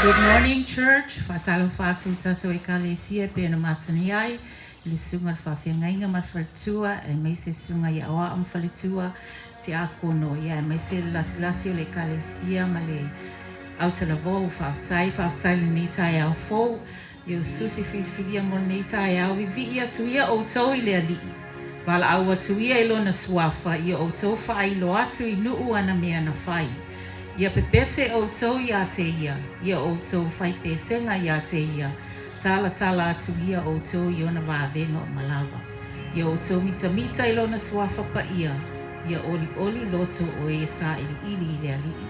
Good morning church, faatalofa atu i tatou Ekalesia e pei ona masani ai i le susuga i le faafeagaiga ma le faletua aemaise susuga i aoao ma faletua, tiakono ia aemaise le lasilasi o le Ekalesia ma le autalavou. Faafetai, faafetai i lenei taeao fou. Ia o se tusi filifilia mo lenei taeao, Vivii atu ia outou i le Alii, valaau atu ia i lona suafa, ia outou faailo atu i nuu ana mea na fai. Ia pepese outou iā te ia, ia outou fai pesega iā te ia, talatala atu ia outou i ona vavega uma lava. Ia outou mitamita i lona suafa paia, ia olioli loto o e sailiili i le Alii.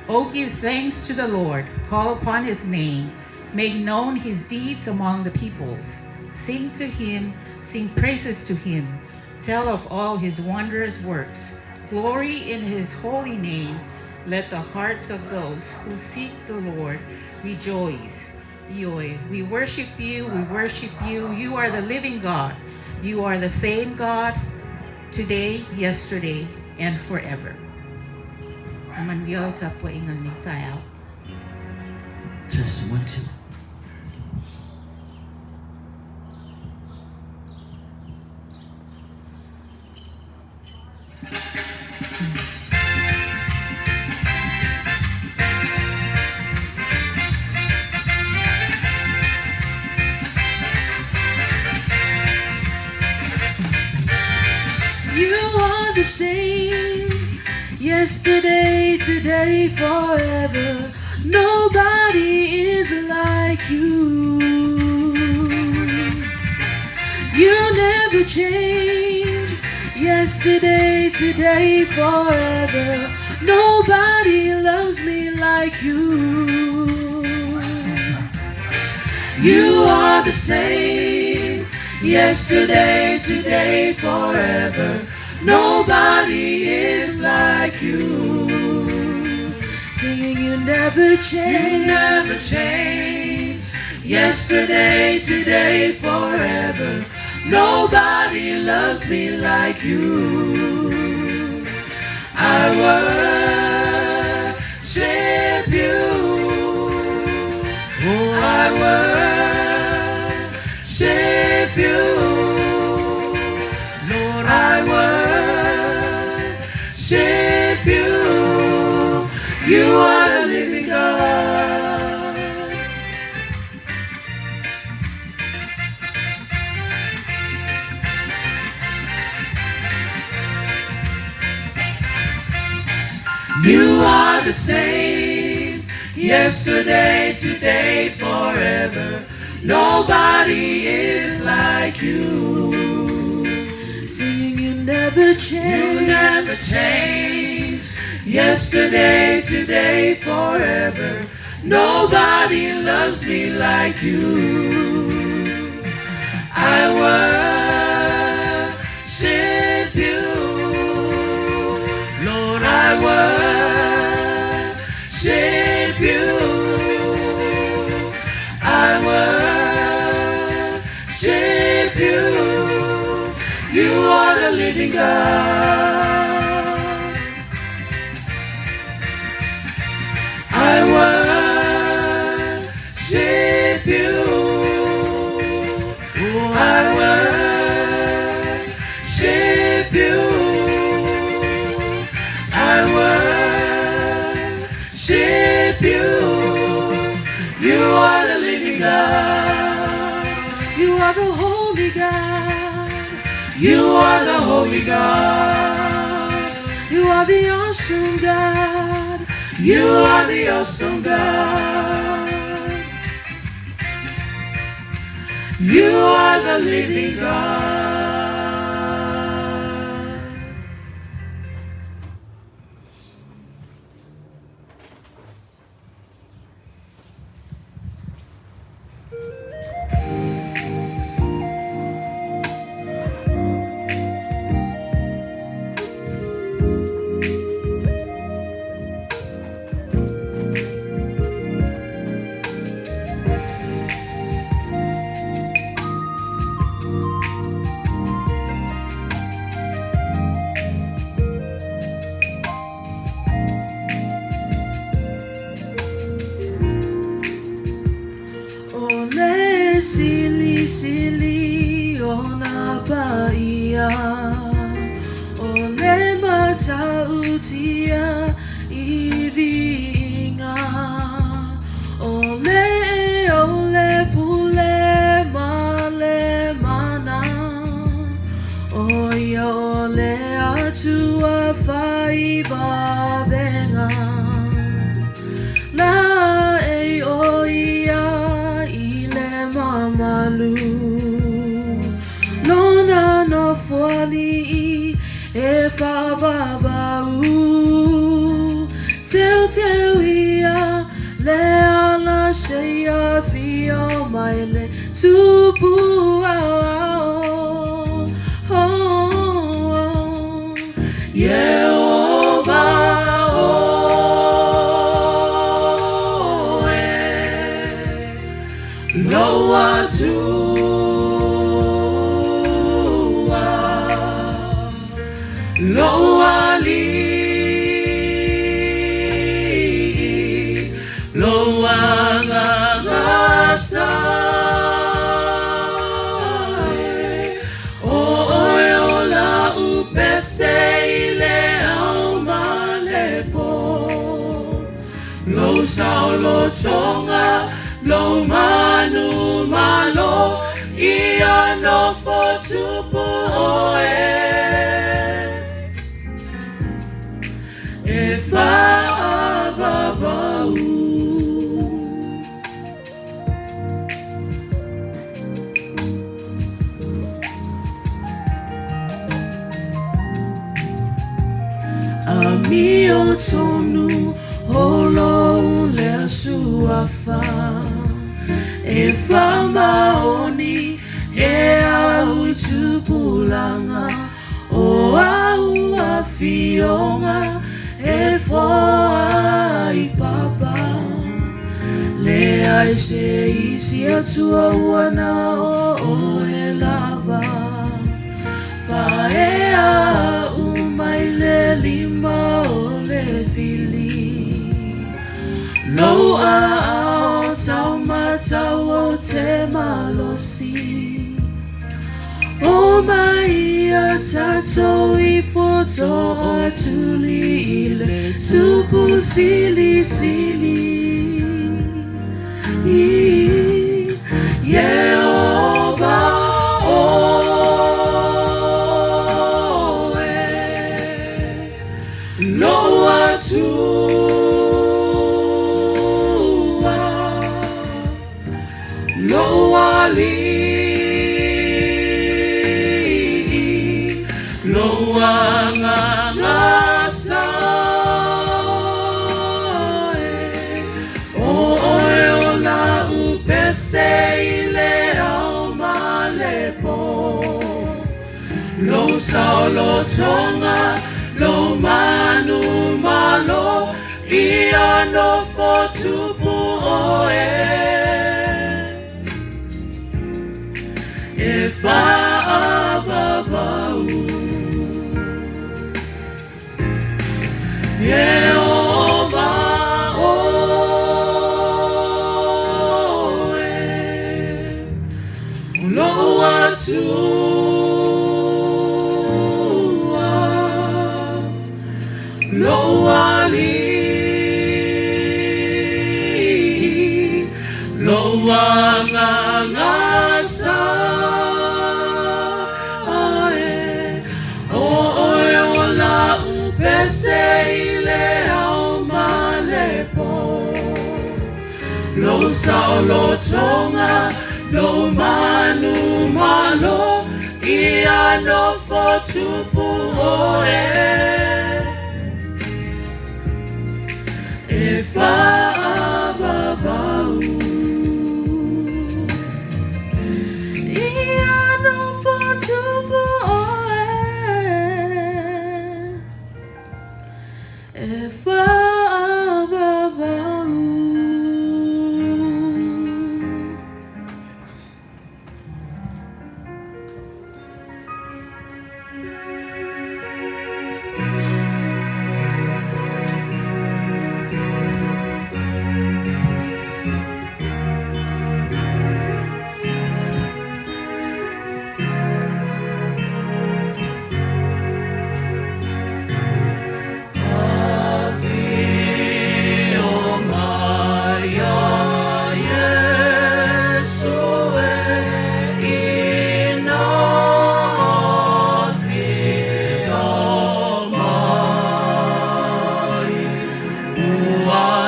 Oh give thanks to the Lord, call upon his name, make known his deeds among the peoples. Sing to him, sing praises to him, tell of all his wondrous works. Glory in his holy name. Let the hearts of those who seek the Lord rejoice. Ioe, we worship you, we worship you. You are the living God. You are the same God today, yesterday, and forever. Ia manuia lau tapuaiga i lenei taeao. Test 1 2. You are the same yesterday, today, forever. Nobody is like you. You never change. Yesterday, today, forever. Nobody loves me like you. You are the same. Yesterday, today, forever. Nobody is like you. Singing, you never change. You never change. Yesterday, today, forever. Nobody loves me like you. I worship you. I worship you. Lord, I worship you. You are the living God. You are the same yesterday, today, forever. Nobody is like you. Singing, you never change. You never change. Yesterday, today, forever. Nobody loves me like you. I worship you. Lord, I worship you. I worship you. You are the living God. I worship you. I worship you. I worship you. You are the living God. You are the holy God. You are the holy God. You are the awesome God. You are the awesome God. You are the living God. Silisili ona paia O le matautia i viiga O le ee o le pule ma le mana O ia o le Atua fai vavega Laei o ia i le mamalu Lona nofoalii e faavavau Teuteu ia le ala seia afio mai le Tupu aoao oh, Ieova oe Lou Atua Lou Alii Lou Agaga Sa e O oe o la'u pese i le ao ma le po Lou saolotoga Lou manumalo Ia nofo tupu oe E faavavau Amiotonu o lou lea suafa E faamaoni e au i tupulaga O au afioga e foa i papa Leai se isi Atua ua na o oe lava Faaea a'u mai le lima o le fili Lou aao taumatau ou te malosi Omai ia tatou ifo toatuli i le Tupu Silisili Ieova oe Lou Atua Lou Alii Lou Agaga Sa e O oe o la'u pese i le ao ma le po Lou saolotoga Lou manumalo Ia nofo tupu oe E faavavau Ieova oe Lou Atua Lou Alii Lou Agaga Sa e O oe o la'u pese i le ao ma le po Lou saolotoga Lou manumalo Ia nofo tupu oe E faavavau Ia nofo tupu oe E faavavau.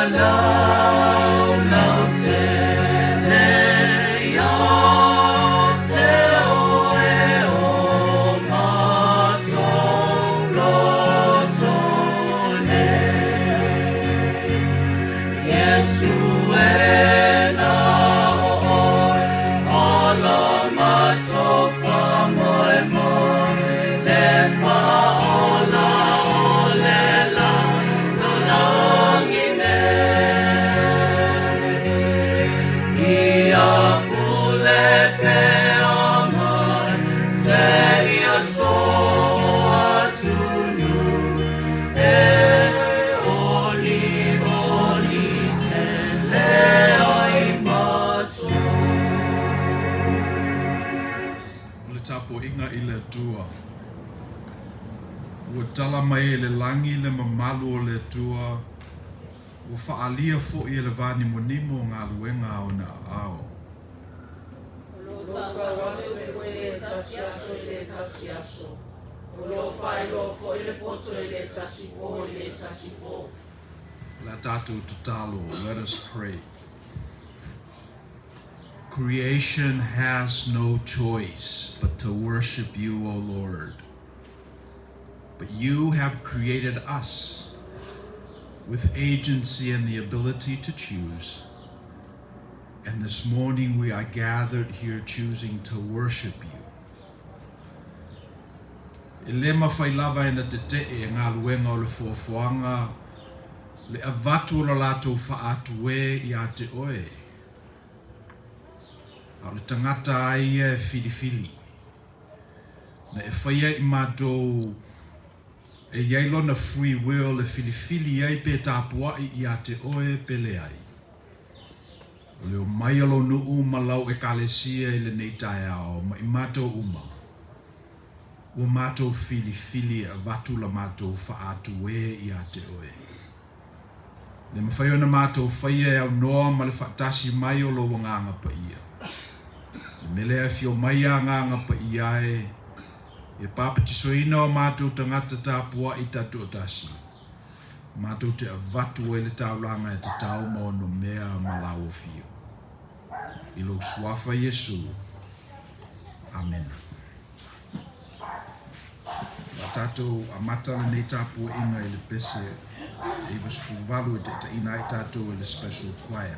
Faalaulautele ia te oe o matou loto nei. Iesu e na o oe ola matou faamoemoe le faaola o le lalolagi nei. Ia pule pea mai seia soo atunuu e olioli tele ai matou. O le tapuaiga i le Atua. Ua tala mai e le lagi le mamalu o le Atua, ua faaalia foi e le vanimonimo galuega a ona aao. O lo o tau atu le koe i le tasi aso i le tasi aso. O lo o faailoa foi le poto i le tasi po i le tasi po. O le a tatou tatalo, let us pray. Creation has no choice but to worship you, O Lord. But you have created us with agency and the ability to choose. And this morning we are gathered here choosing to worship you. E le mafai lava ona tetee galuega o le foafoaga le avatu o le latou faatuē ia te oe. A o le tagata lava ia e filifili. Na e faia i matou e i ai lona free will e filifili ai pe tapuai ia te oe pe leai. O le omai o lou nuu ma lau ekalesia i lenei taeao ma i matou uma, ua matou filifili e avatu la matou faatuē ia te oe. Le mafai ona matou faia e aunoa ma le faatasi mai o lou Agaga Paia. Le mea lea e afio mai Agaga Paia e, ia papatisoina o matou tagata tapuai taitoatasi, matou te avatu ai le taulaga e tatau ma onomea ma lau afio. I lou suafa Iesu. Amena. O le a tatou amata lenei tapuaiga i le pese 98 e taitaiina ai tatou e le Special Choir.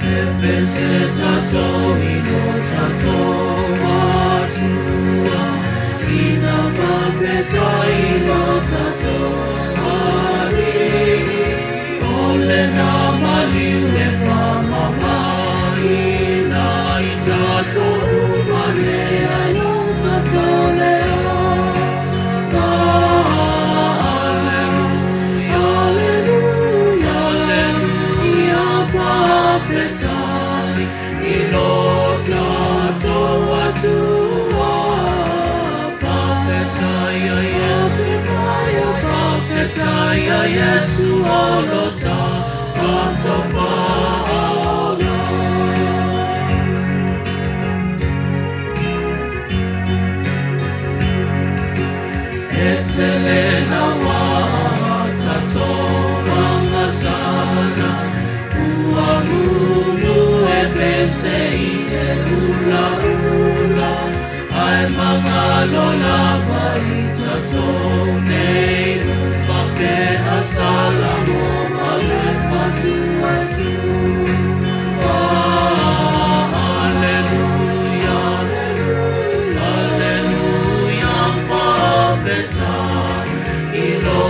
E pese tatou i lo tatou Atua, ina faafetai i lo tatou Alii, o lena maliu e faamamaina i tatou uma mea i lo tatou leo. Aleluia, aleluia, faafetai i lo tatou Atua. Faafetai ia Iesu, faafetai ia Iesu o lo tatou Faaola. E tele naua tatou agasala, ua mumu e pese i le ulaula, ae magalo lava i tatou nei uma pe asalamo ma le fatu atu. Aleluia, aleluia, faafetai i lo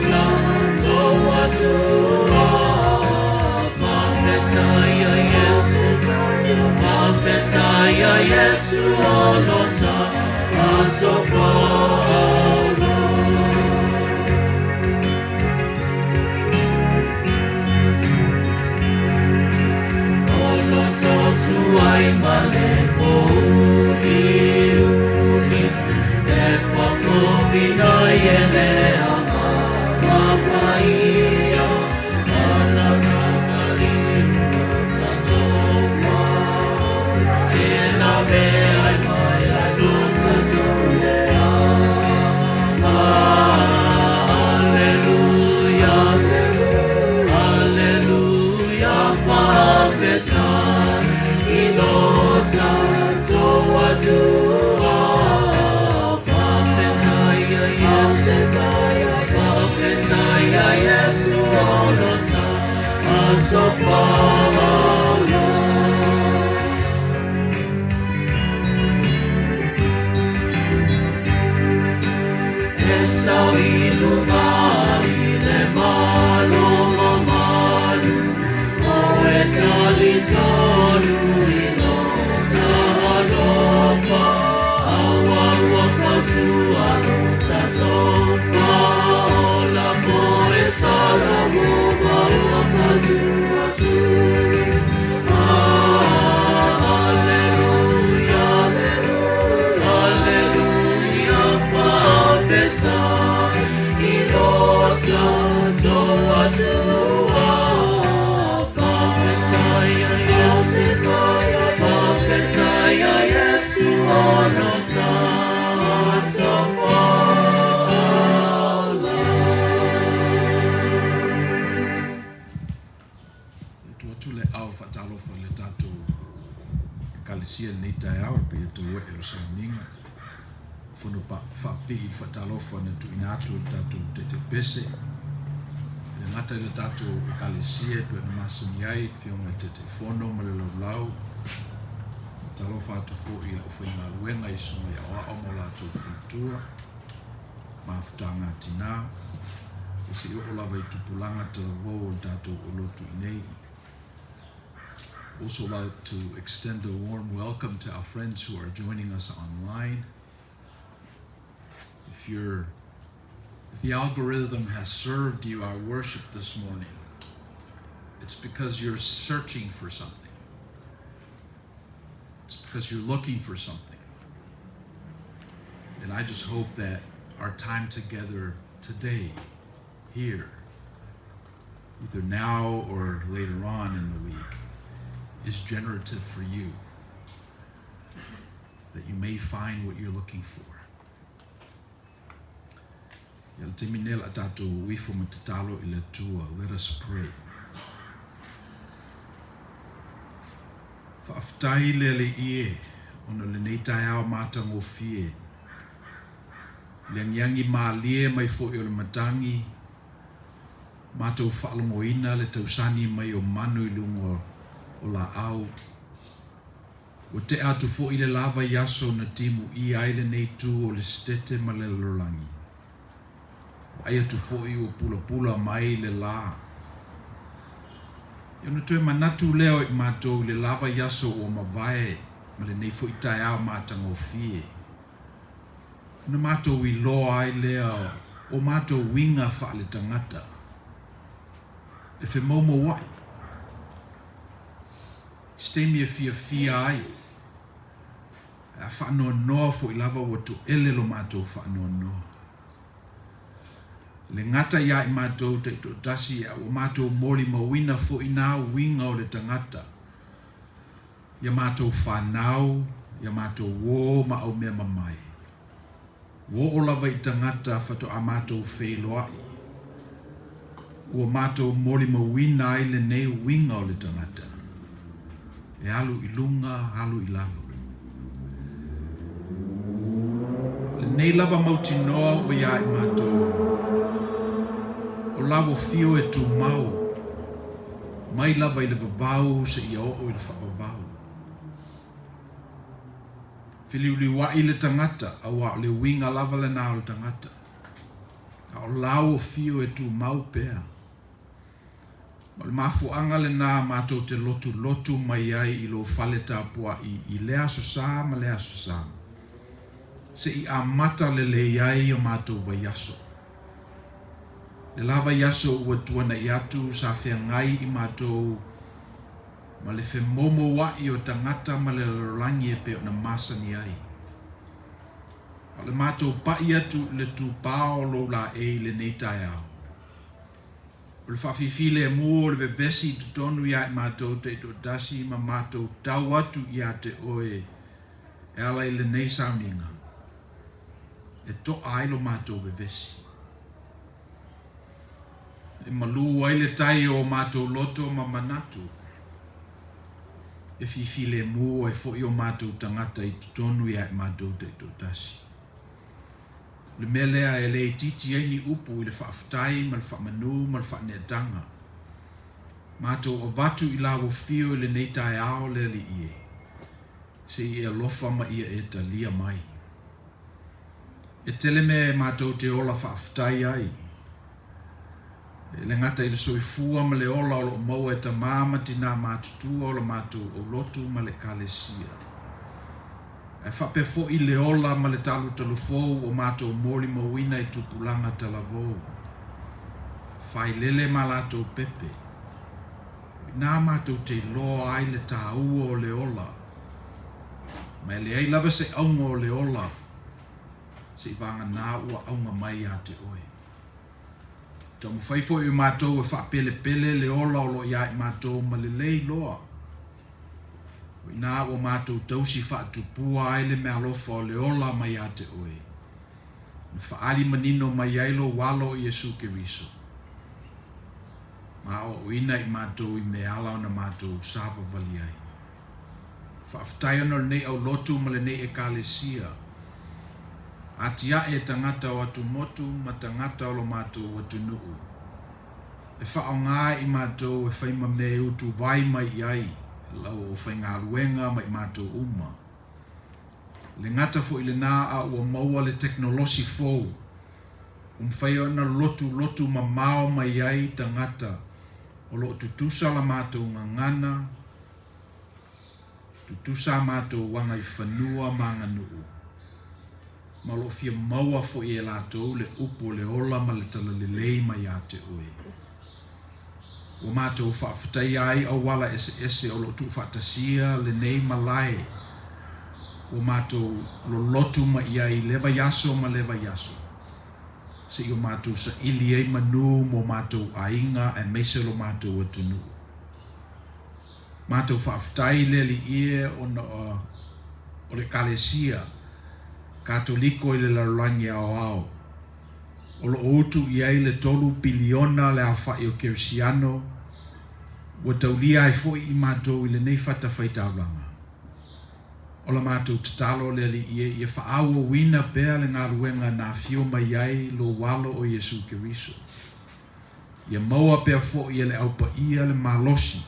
tatou Atua. Faafetai ia Iesu, faafetai ia Iesu o lo tatou Faaola. Faafetai i lo tatou Atua. Faafetai ia Iesu, faafetai ia Iesu o lo tatou faaola. E sau i luga i le malo mamalu, o e talitonu i lona alofa, aua ua fautua lo tatou faaola mo e Salamo ma ua fautua atu. Aleluia, Aleluia, faafetai i lo tatou Atua. Faafetai ia Iesu, faafetai ia Iesu o lo tatou faaola. E tuu atu le ao faatalofa i le tatou Ekalesia i lenei taeao e pei e tau ee o le sauniga. Fono faapipii i le faatalofa na tuuina atu e le tatou Taitaipese. E le gata i le tatou Ekalesia e pei ona masani ai le Afioga i le Taitaifono ma le Laulau, faatalofa atu foi i le aufaigaluega i susuga i aoao ma o latou faletua, mafutaga a tina, ia se i oo lava i tupulaga talavou o le tatou olotu i nei. Also like to extend a warm welcome to our friends who are joining us online. If you're if the algorithm has served you our worship this morning, it's because you're searching for something. It's because you're looking for something. And I just hope that our time together today, here, either now or later on in the week, is generative for you. That you may find what you're looking for. Ia le taimi nei o le a tatou ifo ma tatalo i le Atua. Let us pray. Faafetai le Alii e, ona o lenei taeao matagofie, le agiagi malie mai foi o le matagi, matou faalogoina le tausani mai o manu i luga o laau. Ua tea atu foi le lava i aso na timuia ai lenei itu o le Setete ma le lalolagi. Vaai atu foi ua pulapula mai le la. Ia ona toe manatu lea o i matou i le lava i aso ua mavae ma lenei foi taeao matagofie. Ona matou iloa ai lea o matou uiga faaletagata e femoumouai. I se taimi e fiafia ai, a faanoanoa foi lava ua toele lo matou faanoanoa. E le gata ia i matou taitoatasi, a ua matou molimauina foi na uiga o le tagata, ia matou fanau, ia matou uō ma aumea mamae. Ua oo lava i tagata faatoa matou feiloai, ua matou molimauina ai lenei uiga o le tagata, e alu i luga, alu i lalo. A o lenei lava mautinoa ua iā i matou, o lauofio e tumau, mai lava i le vavau seia oo i le faavavau. Feliuliuai le tagata, aua o le uiga lava lena o le tagata, a o lauofio e tumau pea. Ma o le mafuaaga lena matou te lotulotu mai ai i lou fale tapuai i lea aso sa ma lea aso sa, se i amata lelei ai o matou vaiaso. Le la vaiaso ua tuanai atu sa feagai i matou ma le femoumoua'i o tagata ma le lalolagi e pei ona masani ai. A o le matou pa'i atu i le tupao o lou laei i lenei taeao, o le faafifilemu o le vevesi i totonu iā i matou taitoatasi ma matou tau atu iā te oe e ala i lenei sauniga, e to'a ai lo matou vevesi. E malū ai le tai o o matou loto ma manatu. E fifilemu ai foi o matou tagata i totonu ia i matou taitoatasi. O le mea lea e le itiiti ai ni upu i le faafetai ma le faamanu ma le faaneetaga. Matou avatu i lau afio i lenei taeao le Alii e, se i e alofa ma ia e talia mai. E tele mea e matou te ola faafetai ai. E le gata i le soifua ma le ola o lo o maua e tamā ma tinā matutua o la matou aulotu ma le Ekalesia. Ae faapea foi le ola ma le talutalufou o matou molimauina i tupulaga talavou, failele ma latou pepe. O i ina matou te iloa ai le taua o le ola, ma e leai lava se auga o le ola seivagana ua auga mai ia te oe. Taumafai foi o matou e faapelepele le ola o lo o ia i matou ma lelei loa. O i ina ua matou tausi faatupua ai le meaalofa o le ola mai ia te oe, na faaali manino mai ai lou Alo o Iesu Keriso, ma aoaoina i matou i meala ona matou savavali ai. Faafetai ona o lenei aulotu ma lenei Ekalesia. Atiae e tagata o atumotu ma tagata o lo matou atunuu. E faaaoga i matou e fai ma mea e utuvai mai i ai lau aufaigaluega ma i matou uma. Le gata foi lena a ua maua le tekonolosi fou ua mafai ona lotulotu mamao mai ai tagata o lo o tutusa la matou gagana, tutusa a matou agaifanua ma aganuu, ma o lo o fia maua foi e latou le upu o le ola ma le talalelei mai ia te oe. Ua matou faafetaia ai auala eseese o lo o tuufaatasia lenei malae ua matou lolotu mai i ai i lea vaiaso ma lea vaiaso, seia o matou saili ai manu mo matou aiga aemaise lo matou atunuu. Matou faafetai i le Alii e ona o le Ekalesia Katoliko i le lalolagi aoao, o lo o utu i ai le 3 piliona le aofai o Kerisiano, ua taulia ai foi i matou i lenei fatafaitaulaga. O la matou tatalo le Alii e ia faaauauina pea le galuega na afio mai ai lou Alo o Iesu Keriso. Ia maua pea foi e le Au Paia le malosi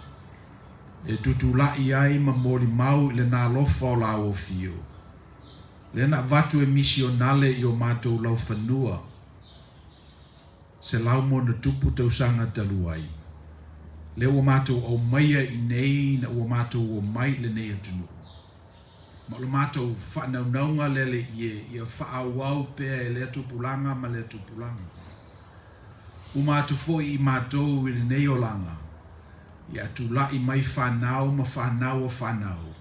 e tutulai ai ma molimau i lena alofa o la afio, lea na avatu e misionale i o matou laufanua 100+ tausaga talu ai, lea ua matou aumaia i inei ina ua matou omai i lenei atunuu. Ma o le matou faanaunauga lea le ie, ia faaauau pea e lea tupulaga ma lea tupulaga. Uma atu foi i matou i lenei olaga, ia tulai mai fanau ma fanau a fanau,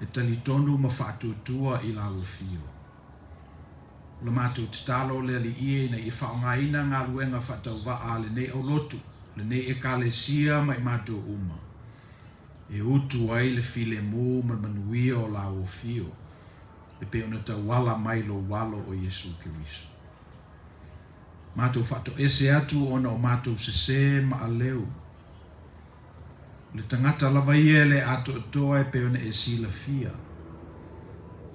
e talitonu ma faatuatua i lau afio. O le matou tatalo le Alii e ina ia faaaogaina galuega faatauvaa a lenei aulotu, lenei Ekalesia ma i matou uma, e utu ai le filemu ma le manuia o lau afio, e pei ona tauala mai lou Alo o Iesu Keriso. Matou faatoese atu ona o matou sesē ma aleu. O le tagata lava ia e le atoatoa e pei ona e silafia.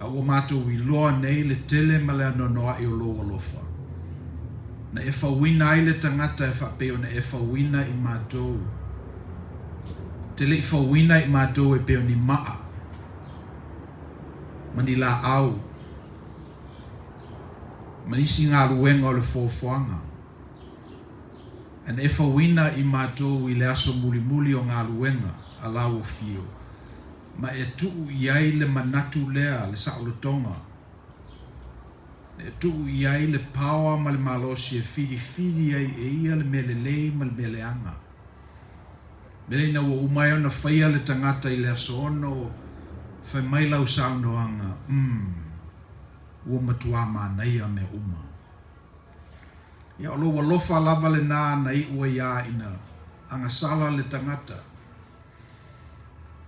A ua matou iloa nei le tele ma le anoanoai o lou alofa, na e fauina ai le tagata e faapei ona e fauina i matou. Te le i fauina i matou e pei o ni maa ma ni laau ma nisi galuega o le foafoaga. Ae na e fauina i matou i le aso mulimuli o galuega a lau afio, ma e tuu i ai le manatu lea, le saolotoga, na e tuu i ai le paoa ma le malosi e filifili ai e ia le mea lelei ma le mea leaga. Mea lea ina ua uma ai ona faia le tagata i le aso 6, fai mai lau saunoaga, Umm, ua matuā manaia mea uma. Ia, o lou alofa lava lena na iu ai a ina agasala le tagata,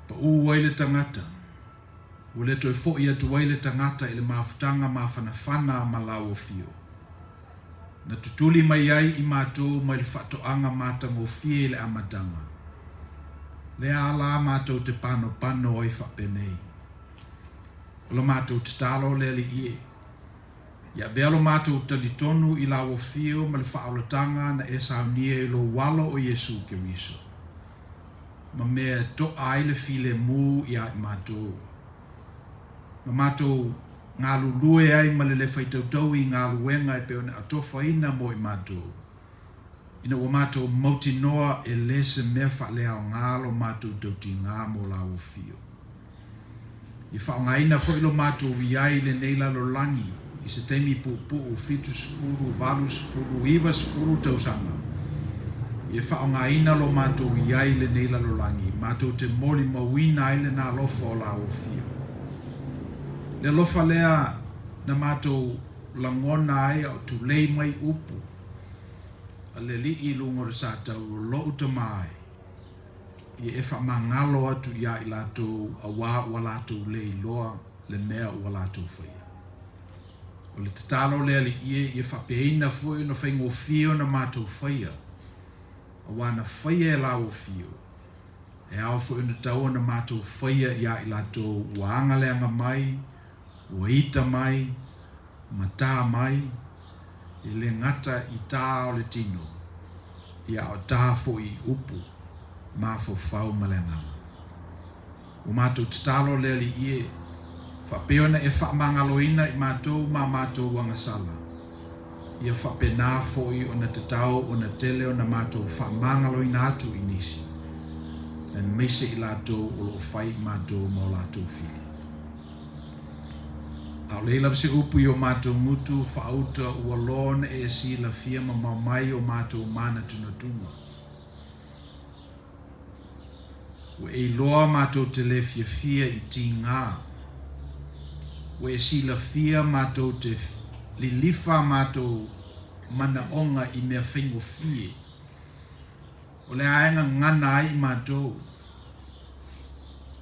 paū ai le tagata, ua le toe foʻi atu ai le tagata i le mafutaga mafanafana ma lau afio. Na tutuli mai ai i matou mai le faatoaga matagofie i le amataga. Lea lā matou te panopano ai faapenei. O la matou tatalo le Alii e. Ia avea lo matou talitonu i Lau Afio ma le faaolataga na e saunia i Lou Alo o Iesu Keriso, ma mea e toa ai le filemu iā i matou, ma matou galulue ai ma le le faitautau i galuega e pei ona atofaina mo i matou. Ina ua matou mautinoa e lē se mea faaleaoga lo matou tautigā mo Lau Afio. Ia faaaogaina foi lo matou i ai i lenei lalolagi i se taimi puupuu 70, 80, 90 tausaga. Ia faaaogaina lo matou i ai i lenei lalolagi matou te molimauina ai lena alofa o Lau Afio. Le alofa lea na matou lagona ai a o tulei mai upu a le Alii i luga o le satauro, Lou tama e, ia e faamagalo atu iā i latou auā ua latou le iloa le mea ua latou faia. O le tatalo le Alii e, ia faapeaina foi ona faigofie ona matou faia, auā na faia e Lau Afio, e ao foi ona tau ona matou faia iā i latou ua agaleaga mai, ua ita mai, ma tā mai, e le gata i tā o le tino, ia a o tā foi i upu, mafaufau ma le agaga. Ua matou tatalo le Alii e, faapea ona e faamagaloina i matou ma matou agasala, ia faapena foi ona tatau ona tele ona matou faamagaloina atu i nisi, aemaise i latou o lo o fai i matou ma o latou fili. ʻAʻole lava se upu i o matou gutu faauta ua loa ona e silafia mamao mai o matou manatunatuga. Ua e iloa matou te lē fiafia i tigā. Ua e silafia matou te lilifa matou manaoga i mea faigofie. O le a e gagana ai i matou.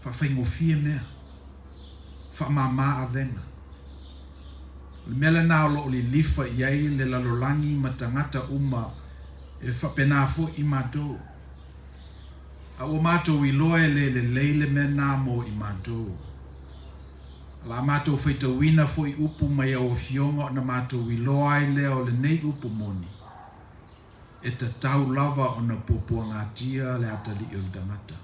Faafaigofie mea. Faamāmā avega. O le mea lenā o lo o lilifa i ai le lalolagi ma tagata uma e faapena foi i matou. A ua matou iloa e lē lelei le mea nā mo i matou. O la matou faitauina foi upu mai au Afioga ona matou iloa ai lea o lenei upu moni. E tatau lava ona puapuagatia le atalii o le tagata.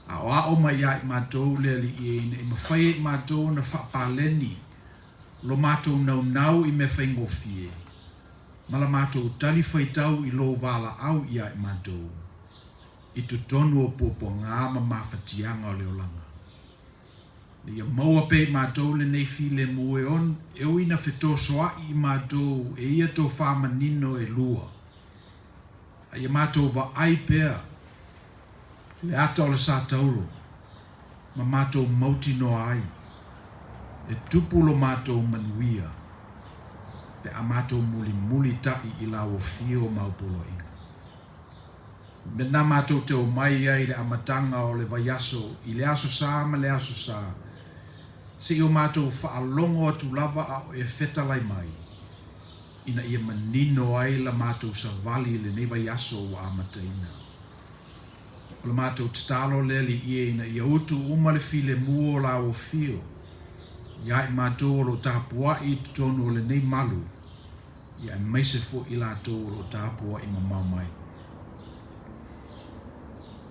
Aoao mai iā i matou le Alii e ina i mafai e i matou ona faapaleni lo matou naunau i mea faigofie ma la matou tali faitau i lou valaau iā i matou i totonu o puapuagā ma mafatiaga o le olaga. Ina ia maua pea i matou lenei filemu e e ui ina fetosoaʻi i matou e ia tofā manino e lua, a ia matou vaai pea le ata o le satauro ma matou mautinoa ai e tupu lo matou manuia pe a matou mulimulitaʻi i Lau Afio ma Au Poloaiga. Me nā matou te omai ai i le amataga o le vaiaso i le Aso Sa ma le Aso Sa, seia o matou faalogo atu lava a o e fetalai mai, ina ia manino ai la matou savali i lenei vaiaso ua amataina. O la matou tatalo le Alii e ina ia utu uma le filemu o Lau Afio iā i matou o lo o tapuaʻi i totonu o lenei malu, ia aemaise foi i latou o lo o tapuaʻi mamao mai.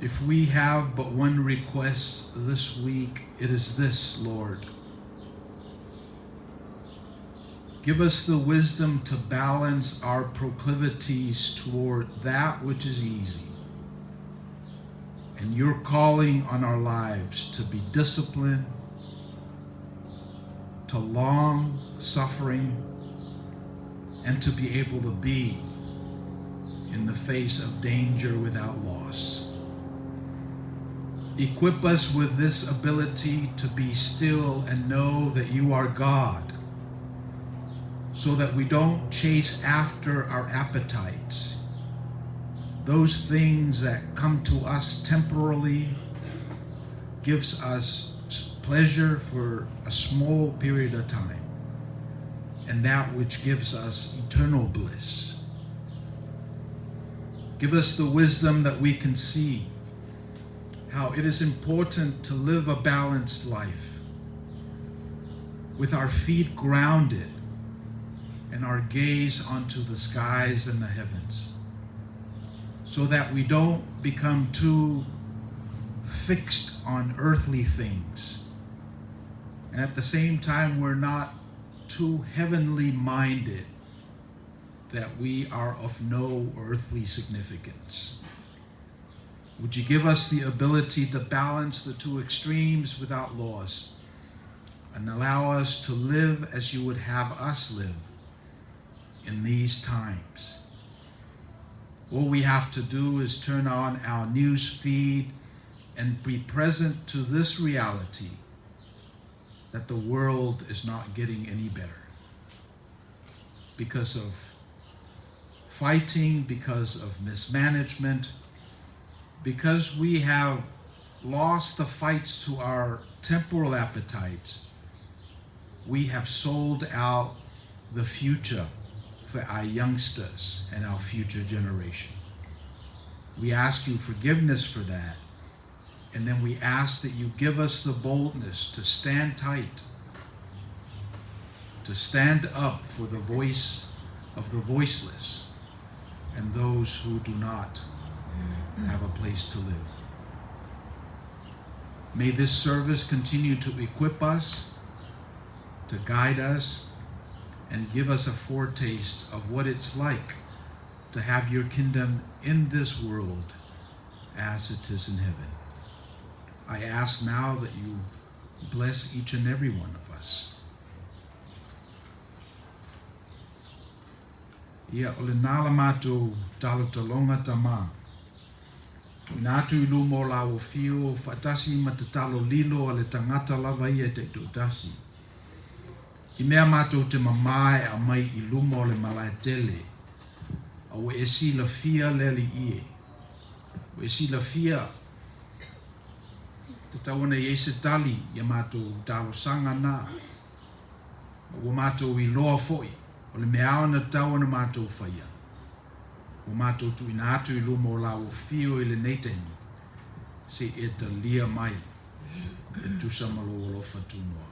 If we have but one request this week, it is this, Lord. Give us the wisdom to balance our proclivities toward that which is easy and your calling on our lives to be disciplined, to long suffering, and to be able to be in the face of danger without loss. Equip us with this ability to be still and know that you are God, so that we don't chase after our appetites, those things that come to us temporarily gives us pleasure for a small period of time, and that which gives us eternal bliss. Give us the wisdom that we can see how it is important to live a balanced life with our feet grounded and our gaze onto the skies and the heavens, so that we don't become too fixed on earthly things. And at the same time, we're not too heavenly minded that we are of no earthly significance. Would you give us the ability to balance the two extremes without loss and allow us to live as you would have us live in these times? All we have to do is turn on our news feed and be present to this reality that the world is not getting any better because of fighting, because of mismanagement, because we have lost the fights to our temporal appetites. We have sold out the future for our youngsters and our future generation. We ask you forgiveness for that. And then we ask that you give us the boldness to stand tight, to stand up for the voice of the voiceless and those who do not have a place to live. May this service continue to equip us, to guide us, and give us a foretaste of what it's like to have your kingdom in this world as it is in heaven. I ask now that you bless each and every one of us. Ia, o lena la matou talotaloga Tama. Tuuina atu i luma o la afio faatasi ma tatalo lilo a le tagata lava ia e taitoatasi. I mea matou te mamā e aumai i luma o le malae tele, a ua e silafia le Alii e. Ua e silafia tatau ona i ai se tali ia matou talosaga na. Ma ua matou iloa foi o le mea ao na tatau ona matou faia. Ua matou tuuina atu i luma o la afio i lenei taimi, se i e talia mai e tusa ma lou alofa tunoa.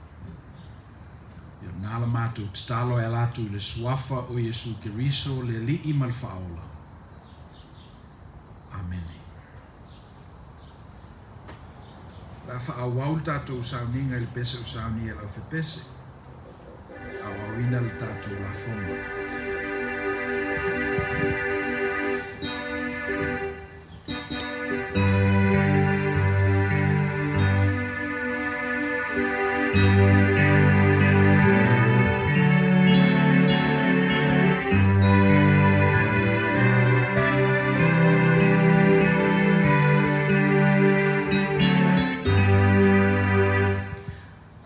Ia na la matou tatalo e ala atu i le Suafa o Iesu Keriso, le Alii ma le Faaola. Amene. O le a faaauau le tatou sauniga i le pese o saunia e le aufepese, auauina le tatou lafoga.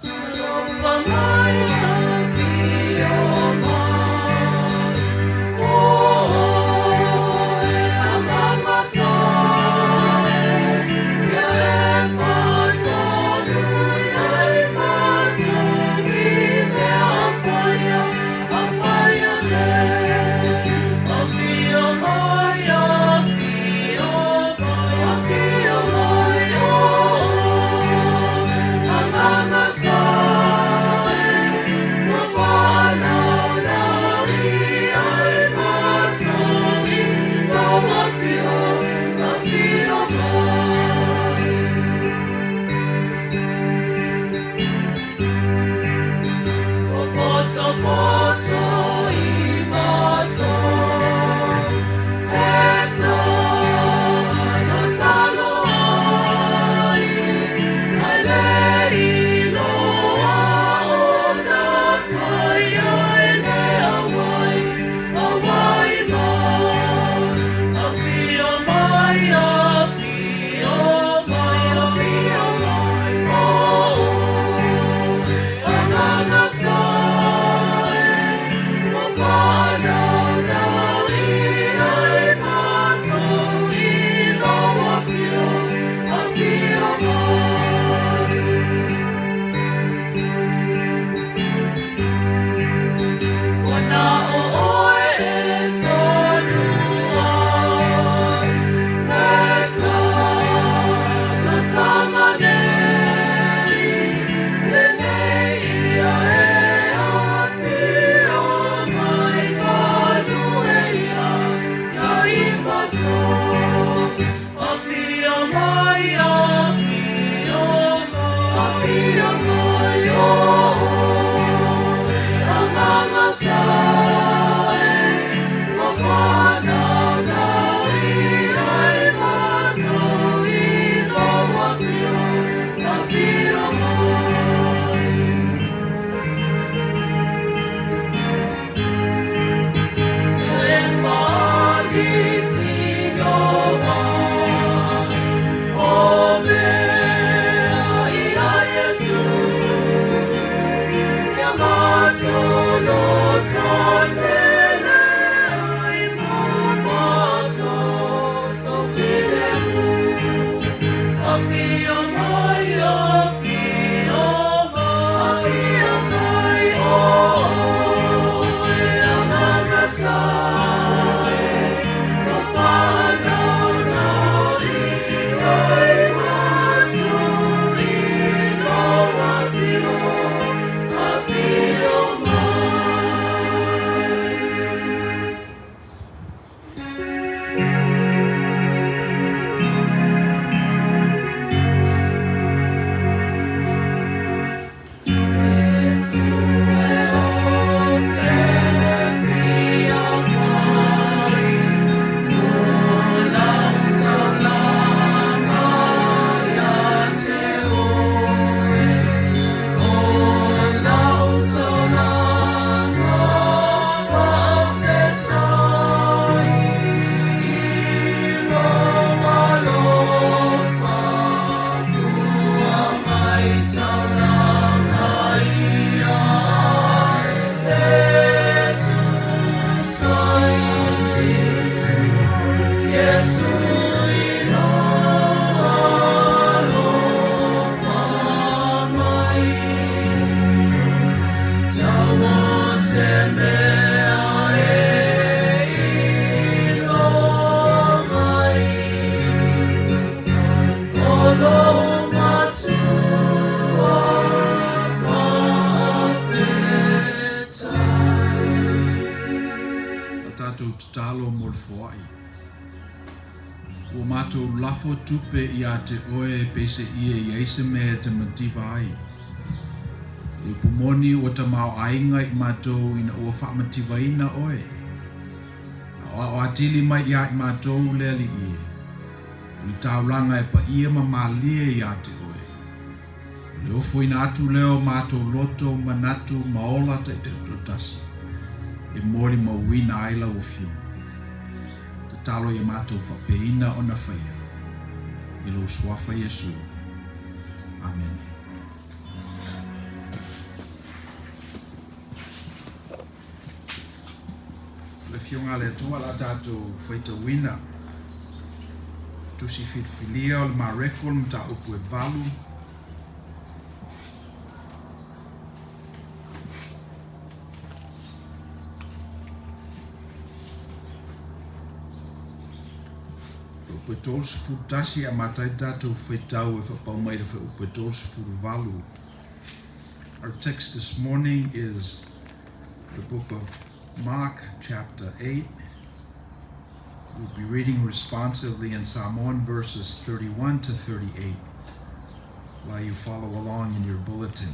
Alofa mai afio mai, o oe Agaga Sae, ia e faatonu ai matou i mea afaia, afaia nei. Afio mai, afio mai, afio mai, o oe Agaga Sae, ua faanaunau ai matou i lau afio, afio mai. Ua potopoto i matou, e talotalo ai, ae le iloa ona faia e le auai, auai mai. Afio mai. O mea ia Iesu, ia matou lototele ai ma matou tou filemu. Afio mai, afio mai, afio mai oe Agaga Sae, o whānaunau i kai atu i lou afio, afio mai. A tatou tatalo mo le foai. Ua matou lafo tupe iā te oe peiseia i ai se mea e te mativa ai. O le upu moni ua tamaoaiga i matou ina ua faamativaina oe. Aoao atili mai iā i matou le Alii e, o le taulaga e paia ma malie iā te oe. O le ofoina atu lea o matou loto, manatu ma ola taitaitoatasi e molimauina ai lau Afioga. Tatalo ia matou faapeina ona faia i lou Suafa Iesu. Amene. O le Afioga a le Atua la tatou faitauina Tusi Filifilia o le Mareko le mataupu e valu. Fuaiupu e 31 e amata ai le tatou faitau e faapau mai i le fuaiupu e 38. Our text this morning is the book of Mark chapter 8. We'll be reading responsively in Samoan verses 31 to 38 while you follow along in your bulletin.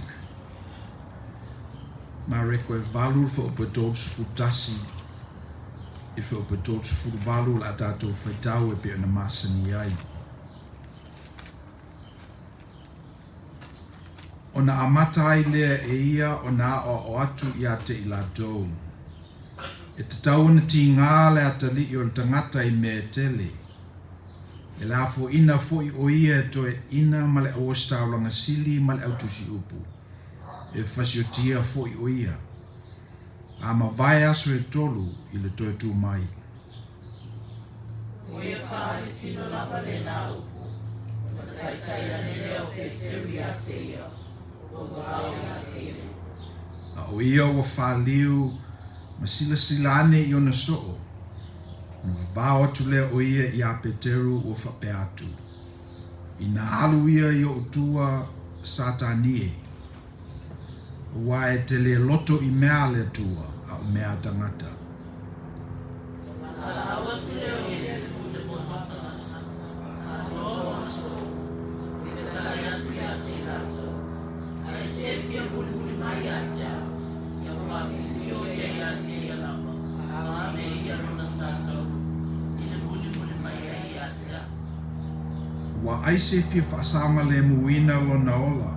Mareko e valu le fuaiupu e 31 i le fuaiupu e 38 o le a tatou faitau e pei ona masani ai. Ona amata ai lea e ia ona aoao atu iā te i latou. E tatau ona tigā le atalii o le tagata i mea e tele. E lafoina foi o ia e toeaina ma le auositaulaga sili ma le autusiupu, e fasiotia foi o ia. A mavae aso e tolu i le toe tu mai. Ua ia faaletino lava lena upu, ona taitai ane lea o Peteru ia te ia, ua vavao ia te ia. A o ia ua faliu ma silasila ane i ona soo, ona vavao atu lea o ia iā Peteru ua faapea atu, Inā alu ia i oʻu tua, Satani e, Aua e te le loto i mea a le Atua, a o mea a tagata. Valaau atu lea o Iesu i le poto tagata, katoa ona soo, e fetalai atu ia te i latou, Ai se e fia mulimuli mai ia te au, ia faafifio ia ia te ia lava, ma ave ia lona tatau i le mulimuli mai ai ia te au. Ua ai se fia faasaogalemuina lona ola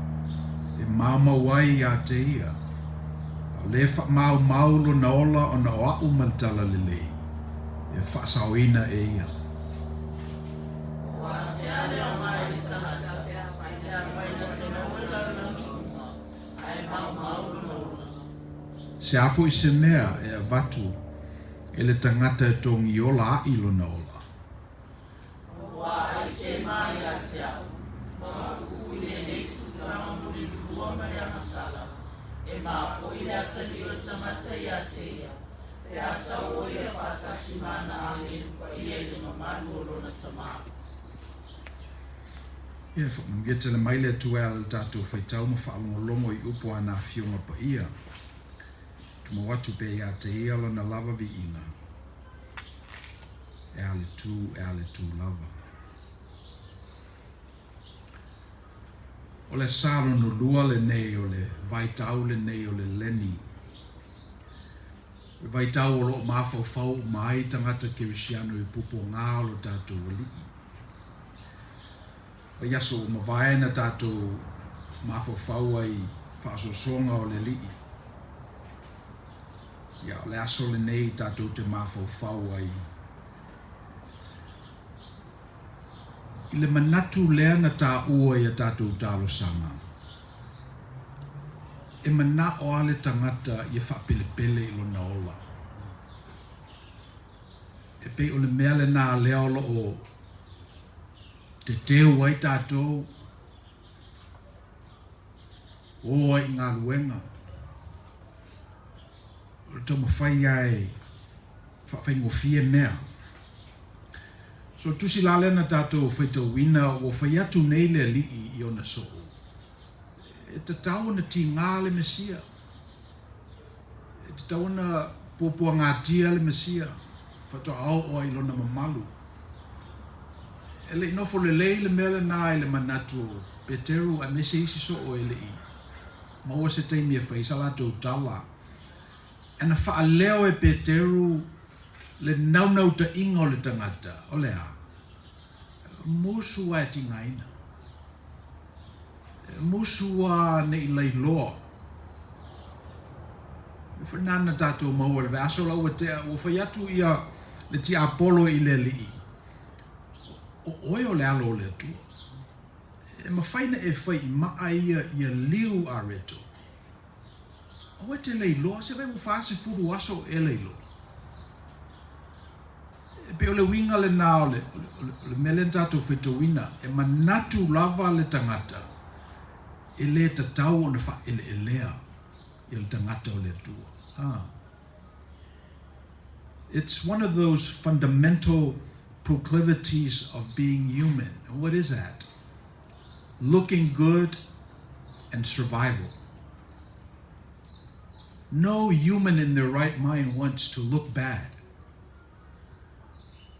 e maumau ai iā te ia, a o le faamaumau lona ola ona o aʻu ma le Talalelei e faasaoina e ia. Se a foi se mea e avatu e le tagata e togiola aʻi lona ola? Auā aisea e ma ia te au, ma mapuʻu i lenei tulaga mulilua ma le agasala, e ma foi le atalii o le tagata ia te ia, pe a sau ʻo ia faatasi ma ana agelu paia i le mamalu o lona Tamā. Ia, faamanuia tele mai le Atua e ala i le tatou faitau ma faalogologo i upu a ana Afioga Paia. Tumau atu pea ia te ia lona lava viiga. E a le tū, e a le tū lava. O le sa lona lua lenei o le vaitau lenei o le leni. O le vaitau o lo o mafaufau uma ai tagata kerisiano i pupuaga o lo tatou Alii. Vaiaso ua mavae na tatou mafaufau ai i faasoasoaga o le Alii. Ia, o le aso lenei tatou te mafaufau ai i le manatu lea na taua i a tatou talosaga, e manao lava le tagata ia faapelepele i lona ola. E pei o le mea lena lea o lo o teteu ai tatou, o ai i galuega, o le taumafai lava e faafaigofie mea. So tusi la lea na tatou faitauina ua fai atu nei le Alii i ona soo, e tatau ona tiga le Mesia. E tatau ona puapuagatia le Mesia, faatoa oo ai i lona mamalu. E le i nofo lelei le mea lena i le manatu o Peteru aemaise isi soo e le i maua se taimi e fai ai sa latou tala. Ae na faaleo e Peteru le naunautaiga o le tagata, o le a? Musu lava e tigaina. Musu lava ne i lailoa. E foi nana tatou maua i le vaiaso la ua tea, ua fai atu ia le tiapolo i le Alii, O oe o le Alo o le Atua. E mafai na e fai i maa ia ia liu areto. Aua e te lailoa, se vai ua 40 aso o e lailoa. E pei o le uiga lena o le, o le, o le mea lea na tatou faitauina, e manatu lava le tagata e lē tatau ona faaeleelea ia le tagata o le Atua. Ah. It's one of those fundamental proclivities of being human. And what is that? Looking good and survival. No human in their right mind wants to look bad.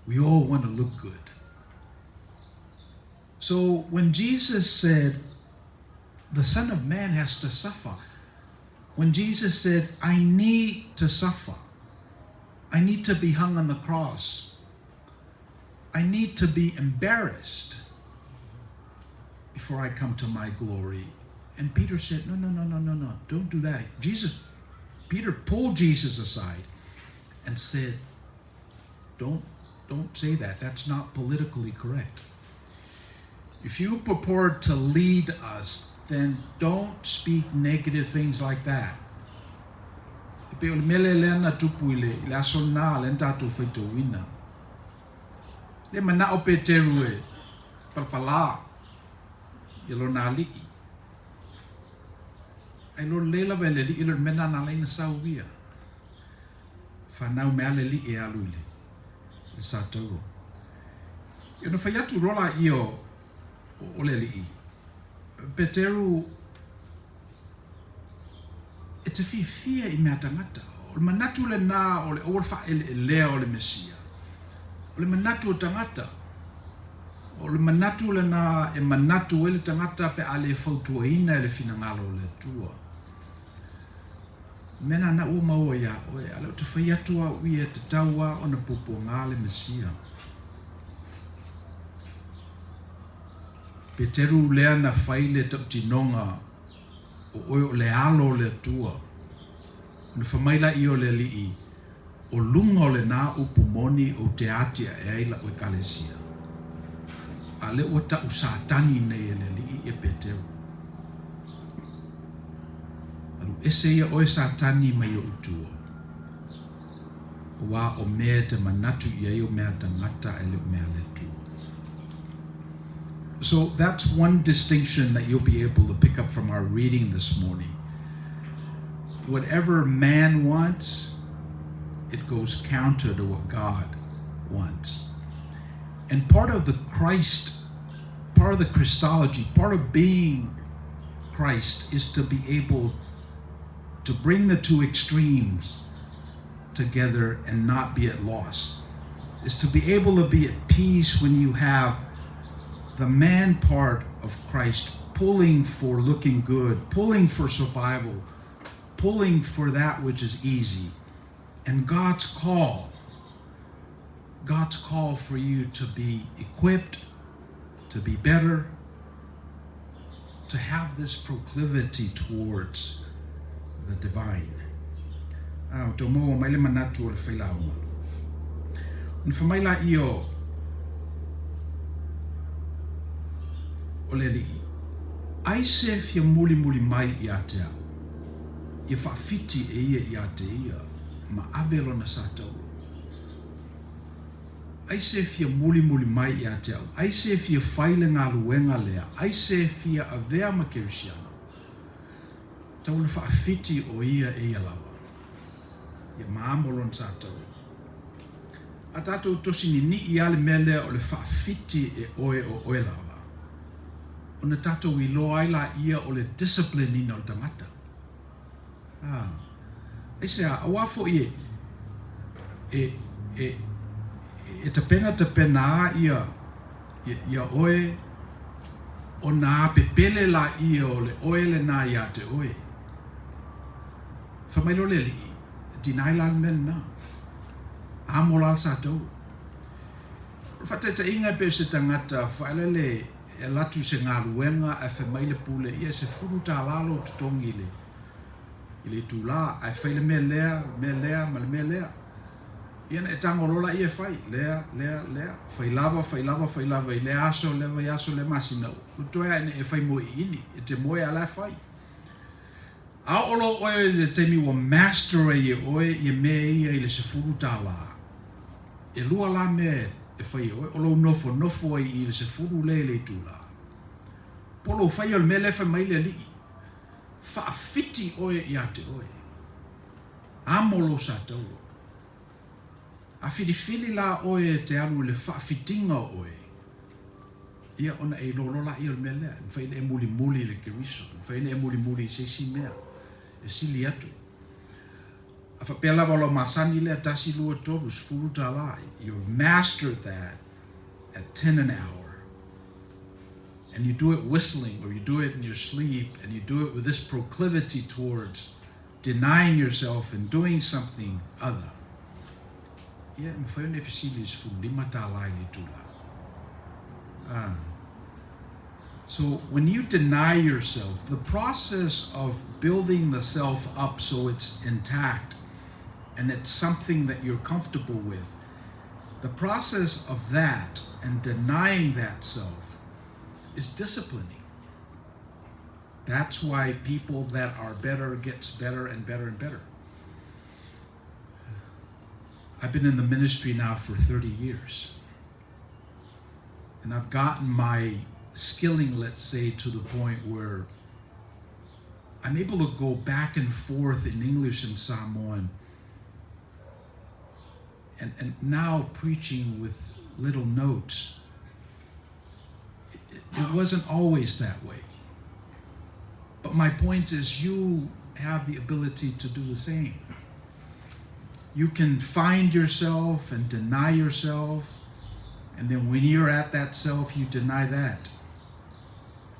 We all want to look good. So when Jesus said, the Son of Man has to suffer, when Jesus said, I need to suffer, I need to be hung on the cross, I need to be embarrassed before I come to my glory. And Peter said, No, no, no, no, no, no, don't do that. Jesus, Peter pulled Jesus aside and said, Don't don't say that. That's not politically correct. If you purport to lead us, then don't speak negative things like that. E pei o le mele lea na tupu i le, i le aso lena lea na tatou faitauina. Le manao Peteru e palapalā ia lona alii. Ai lo lelei lava e le alii e le o le mea lena na ala ai ona sau ia. Whanau mea le alii e alu i le, le satauro. Ia ona fai atu loa laia o, o le alii, Peteru, e te fiafia i mea tagata. O le manatu lena o le aua le faaeleelea o le Mesia. O le manatu o tagata. O le manatu lena e manatu ai le tagata pe a le fautuaina e le finagalo o le Atua. Mea na na ua maua iā oe, a lea ou te fai atu au ia e tatau lava ona puapuaga le Mesia. Peteru lea na fai le tautinoga o oe o le Alo o le Atua, ona fai mai laia o le Alii, O luga o lena upu moni ou te atiae ai lau Ekalesia. A lea ua tau Satani nei e le Alii ia Peteru. Alu ese ia oe Satani mai oʻu tua, auā o mea e te manatu i ai o mea a tagata ae le o mea a le Atua. So that's one distinction that you'll be able to pick up from our reading this morning. Whatever man wants, it goes counter to what God wants. And part of the Christ, part of the Christology, part of being Christ is to be able to bring the two extremes together and not be at loss. Is to be able to be at peace when you have the man part of Christ pulling for looking good, pulling for survival, pulling for that which is easy. And God's call, God's call for you to be equipped, to be better, to have this proclivity towards the divine. A, ua tau maua mai le manatu o le failauga. Ona fai mai laia o, o le Alii, Ai se fia mulimuli mai ia te au, ia faafiti e ia ia te ia, ma ave lona sa taulo. Ai se fia mulimuli mai ia te au, ai se fia fai le galuega lea, ai se fia avea ma Kerisiano, tau ona faafiti o ia e ia lava. Ia maamo lona sa taulo. A tatou tosi ninii a le mea lea o le faafiti e oe o oe lava, ona tatou iloa ai laia o le discipline ina o le tagata. A, aisea, auā foi e, e, e, e tapena tapena a ia, ia, ia oe, ona apepele laia o le oe lenā iā te oe. Fai mai loa le alii, Deny la le mea lenā. Amo la le sa taua. O le faataitaiga e pei o se tagata faelele e alu atu i se galuega ae fai mai le pule, ia e $10 lou totogi i le i le itulā, ae fai le mea lea, le mea lea ma le mea lea. Ia ona e tago loa laia e fai, lea, lea, lea, fai lava, fai lava, fai lava i lea aso, lea vaiaso, lea masina, ua toe lava ina e fai moe iini, e te moe a o la e fai. A oo loa oe i le taimi ua master ai e oe ia mea ia i le $10, e lua la mea e fai e oe, o lou nofonofo ai i le 10 lea i le itulā, po o lou faia o le mea lea e fai mai le alii, faafiti oe ia te oe, amo lou sa taulo. A filifili la oe e te alu i le faafitiga o oe, ia ona e iloa loa laia o le mea lea, e mafai ona e mulimuli i le Keriso, e mafai ona e mulimuli i se isi mea e sili atu. A faapea lava o lau masani lea, tasi, lua, tolu, $10, you've mastered that at 10 an hour. And you do it whistling, or you do it in your sleep, and you do it with this proclivity towards denying yourself and doing something other. Ia, e mafai ona e fesili i le $15 i le itulā. Ah. So when you deny yourself, the process of building the self up so it's intact and it's something that you're comfortable with, the process of that and denying that self is disciplining. That's why people that are better gets better and better and better. I've been in the ministry now for 30 years. And I've gotten my skilling, let's say, to the point where I'm able to go back and forth in English and Samoan. And, and now preaching with little notes. It, it wasn't always that way. But my point is, you have the ability to do the same. You can find yourself and deny yourself, and then when you're at that self, you deny that.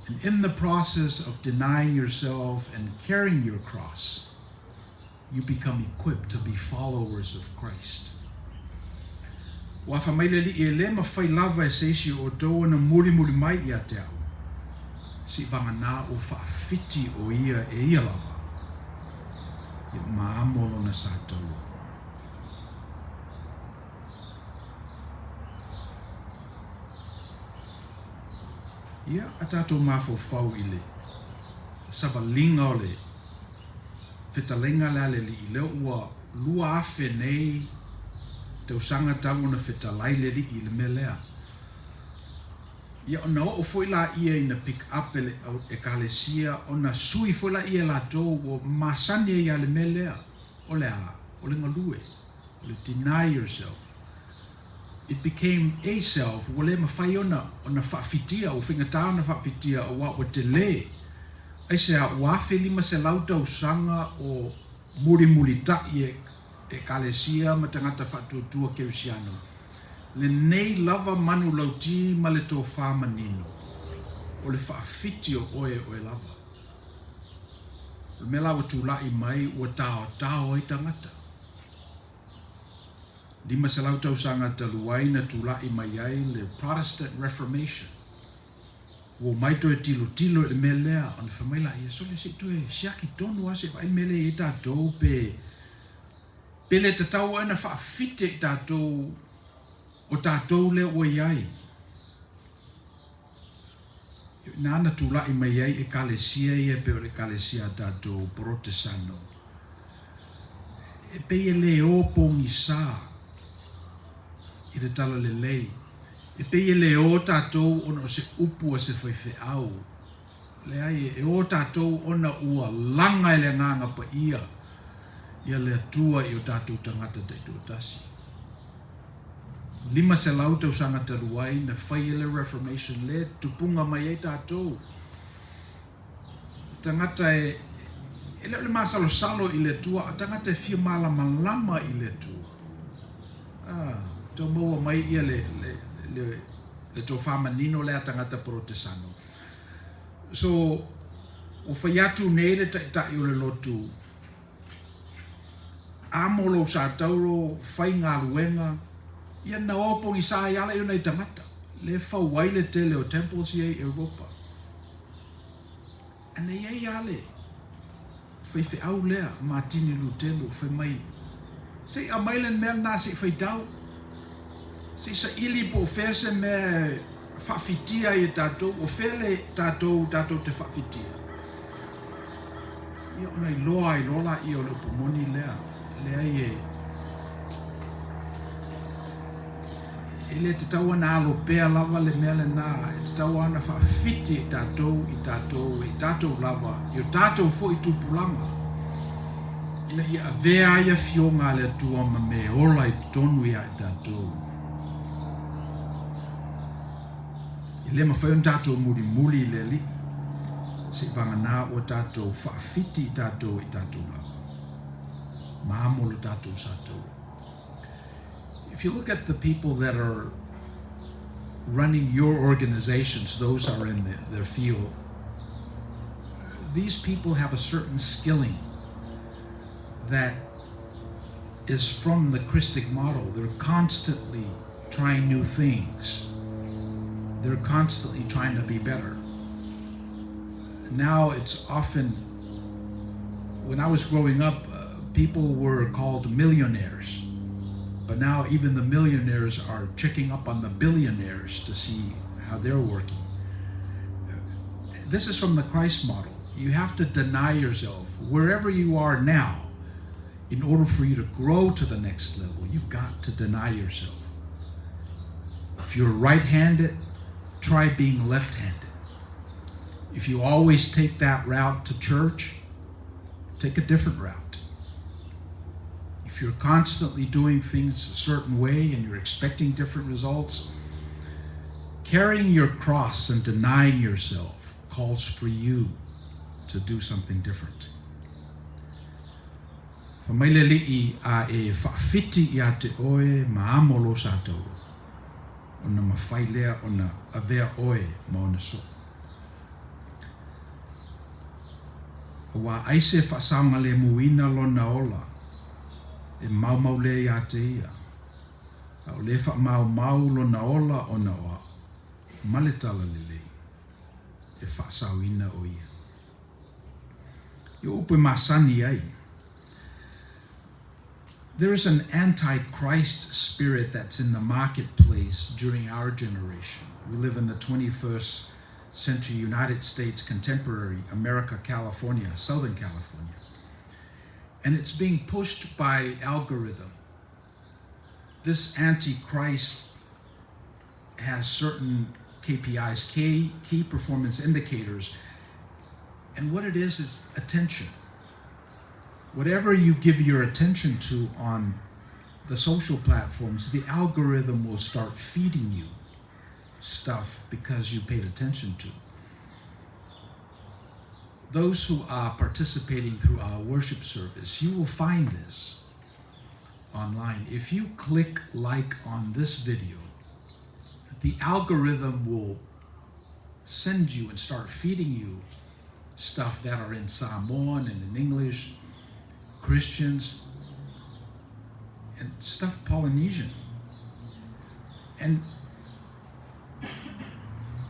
And in the process of denying yourself and carrying your cross, you become equipped to be followers of Christ. Ua fai mai le Alii, E le mafai lava e se isi o outou ona mulimuli mai ia te au, seivagana ua faafiti o ia e ia lava, ia ma amo lona sa taua. Ia, a tatou mafaufau i le savaliga o le. fetalaiga lea a le Alii, lea ua 2000 nei tausaga talu ona fetalai le Alii i le mea lea. Ia ona oo foi laia ina pick up e le Ekalesia ona sui foi laia e latou ua masani ai lava i le mea lea. O le a? O le galue. O le deny yourself. It became a self, ua le mafai ona ona faafitia, ua faigata ona faafitia aua ua tele. Aisea? Ua 1500 tausaga o mulimulita'i e Ekalesia ma tagata faatuatua Kerisiano. Lenei lava manulauti ma le tofa manino, o le faafiti o oe e oe lava. O le mea la ua tula'i mai ua taotao ai tagata. 500 tausaga talu ai na tula'i mai ai le Protestant Reformation. Ua omai toe tilotilo i le mea lea ona fai mai laia, sole se i toe siaki tonu lava se i vaai le mea lea e i ai tatou pe Pe le tatau ai ona faafite i tatou o tatou lea ua i ai. Ina na tula'i mai ai Ekalesia ia e pei o le Ekalesia a tatou Porotesano, e pei e le o pogisa i le talalelei, e pei e le o tatou ona o se upu a se faifeau. Leai, e o tatou ona ua laga e le Agaga Paia ia le Atua i o tatou tagata taitoatasi. 500 tausaga talu ai na fai ai le Reformation lea tupuga mai ai tatou. O tagata e, e le o le masalosalo i le Atua, a o tagata e fia malamalama i le Atua. Ah, tau maua mai ia le, le, le, le tofa manino lea a tagata Porotesano. So, ua fai atu nei le Taitai o le lotu, Amo lou satauro, fai galuega, ia na o pogisa ai ala i ona i tagata, le fau ai le tele o temples ia i Europa. A na i ai a le faifeau lea, Matini Lutelu, fai mai, Se i aumai le mea lena se i faitau, se i saili po o fea se mea e faafitia ai e tatou, o fea le tatou tatou te faafitia. Ia ona iloa ai loa laia o le upu moni lea, leai e e le tatau ona alo pea lava le mea lena, e tatau lava ona faafiti e tatou i tatou, e tatou lava, i o tatou foi tupulaga, ina ia avea ai afioga a le Atua ma mea e ola i totonu ia i tatou. E le mafai ona tatou mulimuli i le Alii, seivaganā ua tatou faafiti i tatou e tatou lava. Ma amo lo tatou satauro. If you look at the people that are running your organizations, those are in the, their field, these people have a certain skilling that is from the Christic model. They're constantly trying new things. They're constantly trying to be better. Now it's often, when I was growing up, people were called millionaires. But now even the millionaires are checking up on the billionaires to see how they're working. This is from the Christ model. You have to deny yourself wherever you are now. In order for you to grow to the next level, you've got to deny yourself. If you're right-handed, try being left-handed. If you always take that route to church, take a different route. If you're constantly doing things a certain way and you're expecting different results, carrying your cross and denying yourself calls for you to do something different. Fai mai le Alii a e faafiti ia te oe ma amo lou satauro, ona mafai lea ona avea oe ma ona soo. Aua aise faasaogalemuina lona ola e maumau lea ia te ia, a o le faamaumau lona ola ona o a'u, ma le talalelei, e faasaoina o ia. I o upu e masani ai. There is an anti-Christ spirit that's in the marketplace during our generation. We live in the 21st century United States, contemporary America, California, Southern California. And it's being pushed by algorithm. This Antichrist has certain KPIs, key performance indicators. And what it is attention. Whatever you give your attention to on the social platforms, the algorithm will start feeding you stuff because you paid attention to. Those who are participating through our worship service, you will find this online. If you click like on this video, the algorithm will send you and start feeding you stuff that are in Samoan and in English, Christians, and stuff Polynesian. And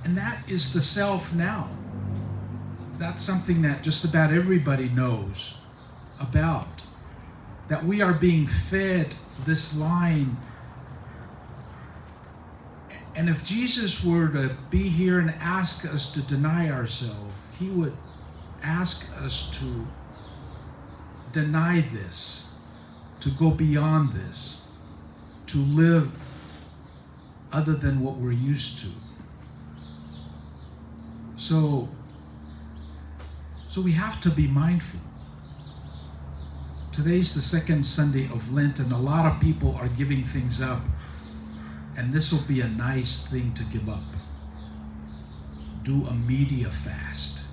that is the self now. That's something that just about everybody knows about. That we are being fed this line. And if Jesus were to be here and ask us to deny ourselves, he would ask us to deny this, to go beyond this, to live other than what we're used to. So we have to be mindful. Today's the second Sunday of Lent, and a lot of people are giving things up. And this will be a nice thing to give up. Do a media fast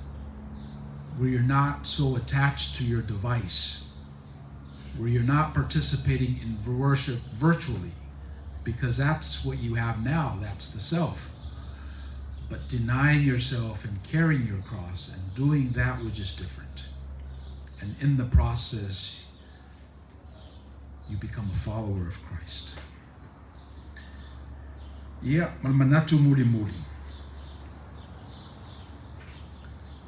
where you're not so attached to your device, where you're not participating in worship virtually, because that's what you have now, that's the self. But denying yourself and carrying your cross and doing that which is different. And in the process, you become a follower of Christ. Ia, ma le manatu mulimuli.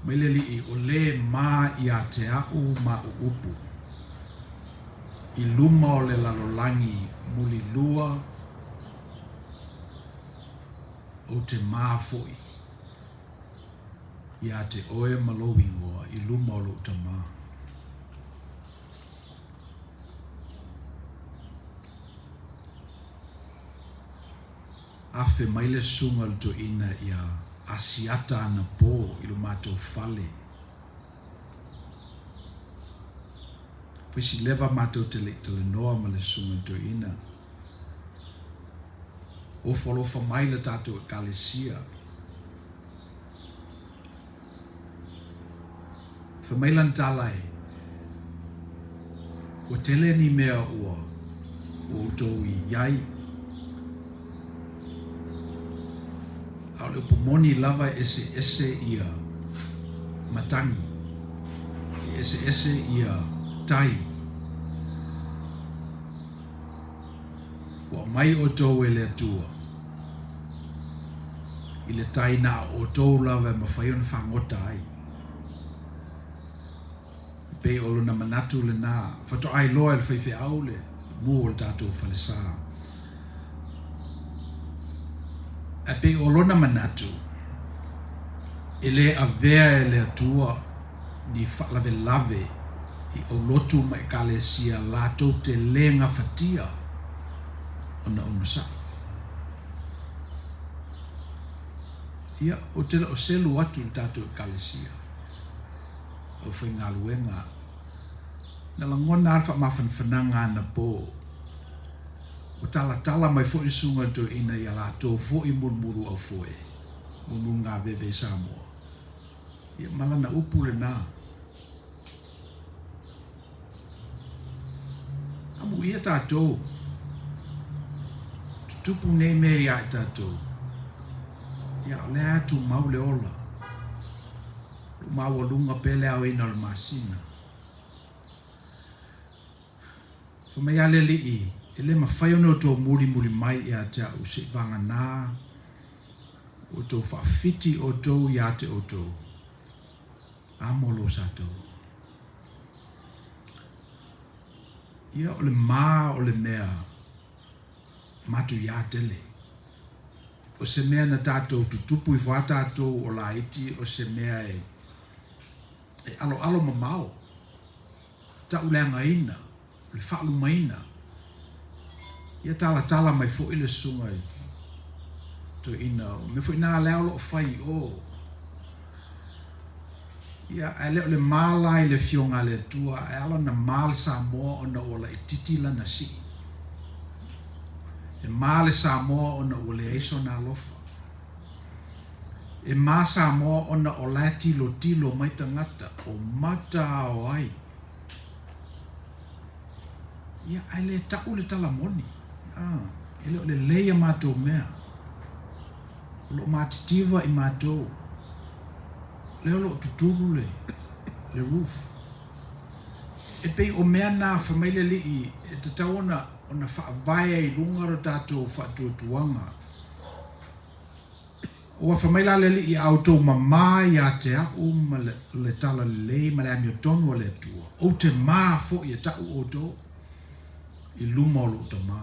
Mai le Alii, o le ma ia te a'u ma o upu. I luma o le lalolagi mulilua ou te ma fo'i ia te oe ma lou igoa i luma o lou Tamā. Afe mai le susuga o le toeaina ia Asiata anapo i lo matou fale. Fai si leva matou te le i talanoa ma le susuga o le toeaina. Ofo alofa mai le tatou Ekalesia. Fai mai lana tala e, Ua tele ni mea ua outou i ai, a o le upu moni lava e eseese ia matagi, e eseese ia tai. Ua aumai outou e le Atua i le tai na o outou lava e mafai ona fagota ai. E pei o lona manatu lena, faatoa iloa e le faifeau le mu o le tatou falesa. Ae pei o lona manatu, e le avea e le Atua ni faalavelave i aulotu ma Ekalesia latou te le gafatia ona onosai. Ia, ou te le o selu atu i le tatou Ekalesia, aufaigaluega, na lagona lava le faamafanafanaga anapo, ua talatala mai foi le susuga i le toeaina i a latou foi mulumulu aufoe, mulumulu gaveve i Samoa. Ia, ma lana upu lena. Amuia tatou. Tutupu nei mea ia i tatou. Ia, o lea e tumau le ola. Lou maualuga pea le aoina o le masina. Fai mai a le Alii, e le mafai ona outou mulimuli mai ia te a'u seivagana outou faafiti outou ia te outou. Amo lo satou. Ia, o le ma o le mea matuiā tele. O se mea na tatou tutupu ifo a tatou o laiti o se mea e aloalo mamao. tauleagaina, o le faalumaina. Ia talatala mai foi le susuga i toeaina, o mea foi na lea o lo o fai i o. Ia, ae le o le ma la i le Afioga a le Atua, ae ala ona ma le Samoa ona ua laitiiti lana sii. E ma le Samoa ona ua leai sona alofa. E ma Samoa ona o la e tilotilo mai tagata, o mata ao ai. Ia, ae le ta'u le tala moni. A, e le o lelei a matou mea. O lo o matitiva i matou. Lea o lo o tutulu le, le roof. E pei o mea na fai mai le Alii e tatau ona, ona faavae ai i luga lo tatou faatuatuaga. Ua fai mai la le Alii, A outou mamā ia te a'u ma le, le talalelei ma le amiotonu a le Atua, ou te mā foi e ta'u outou i luma o lou Tamā.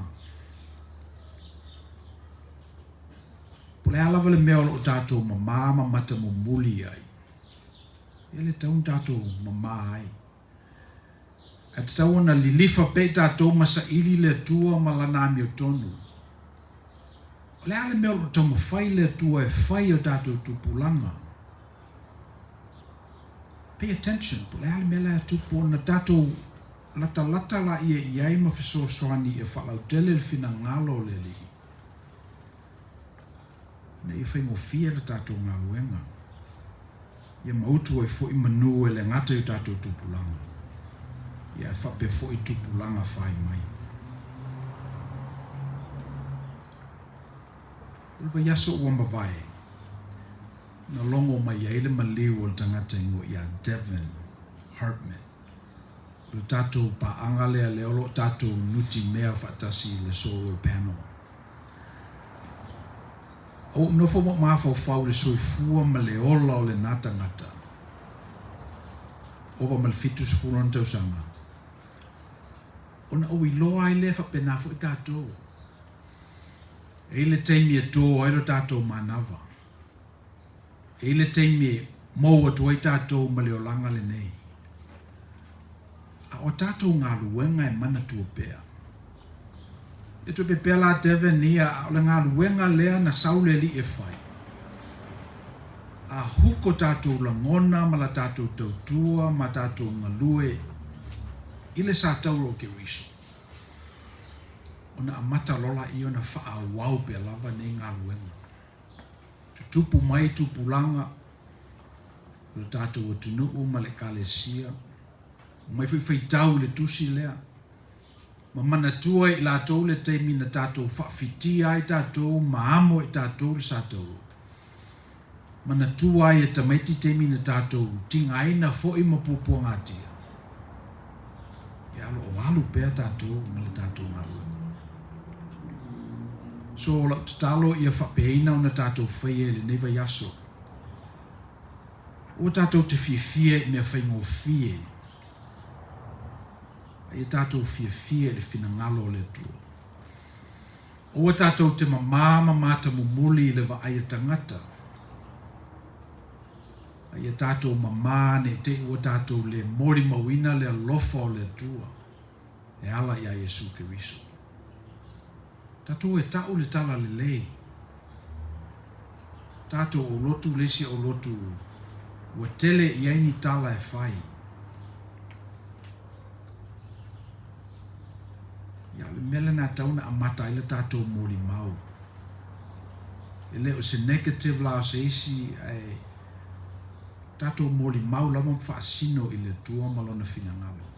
Po o le a lava le mea o lo o tatou mamā ma matamumuli ai, ia le tatau ona tatou mamā ai. Ae tatau ona lilifa pea i tatou ma saili le Atua ma Lana amiotonu. O le a le mea o lo o taumafai le Atua e fai i o tatou tupulaga? Pay attention, po o le a le mea la e tupu ona tatou latalata laia i ai ma fesoasoani ia faalautele le finagalo o le Alii. Ina ia faigofie le tatou galuega, ia mautu ai foi manu e le gata i o tatou tupulaga, ia ae faapea foi tupulaga fai mai. O le vaiaso ua mavae, na logo mai ai le maliu o le tagata ingoa ia Devin Hartman. O le tatou paaga lea lea o lo o tatou nutimea faatasi i le solar panel. Ou nofo ma mafaufau i le soifua ma le ola o lena tagata, ova ma le 70 ona tausaga, ona ou iloa ai lea faapena foi tatou. E i ai le taimi e to ai lo tatou manava. E i ai le taimi e mou atu ai tatou ma le olaga lenei. A o a tatou galuega e manatua pea. E toe pepea la Devin ia, a o le galuega lea na sau le Alii e fai. A huko tatou lagona ma la tatou tautua ma tatou galue i le satauro o Keriso, ona amata loa laia ona faaauau pea lava nei galuega. Tutupu mai tupulaga o le tatou atunuu ma le Ekalesia. Omai foi faitau i le tusi lea ma manatua i latou le taimi na tatou faafitia ai tatou ma amo i tatou le satauro. Manatua ai e tamaiti taimi na tatou tigaina foi ma puapuagatia. Ia o lo o alu pea tatou ma le tatou galuega. So o lau tatalo ia faapeaina ona tatou faia i lenei vaiaso. Aua tatou te fiafia i mea faigofie, a ia tatou fiafia i le finagalo o le Atua. Aua tatou te mamā ma matamumuli i le vaai a tagata, a ia tatou mamā ne i te i ua tatou le molimauina le alofa o le Atua e ala iā Iesu Keriso. Tatou e ta'u le tala lelei. Tatou aulotu le isi aulotu ua tele i ai ni tala e fai. Ia, o le mea lena e tatau ona amata ai le tatou molimau. E le o se negative la o se isi, ae tatou molimau lava ma faasino i le Atua ma Lona finagalo.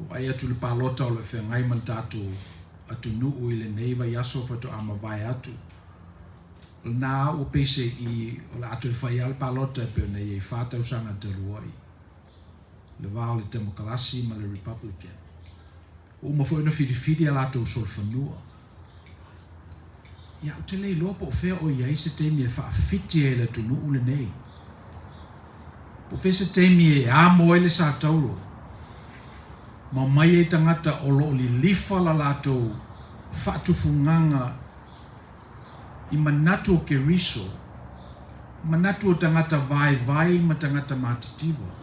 Ua vaai atu le palota o lo o feagai ma le tatou atunuu i lenei vaiaso faatoa mavae atu. O lena lava ua pei se i o le a toe fai lava le palota e pei ona i ai fa tausaga talu ai, le va o le Temokalasi ma le Republican. Ua uma foi ona filifili a latou solofanua. Ia, ou te le iloa po o fea o i ai se taimi e faafiti ai i le atunuu lenei. Po o fea se taimi e amo ai le satauro ma omai ai tagata o lo o lilifa la latou faatufugaga i manatu o Keriso. manatu o tagata vaivai ma tagata matitiva.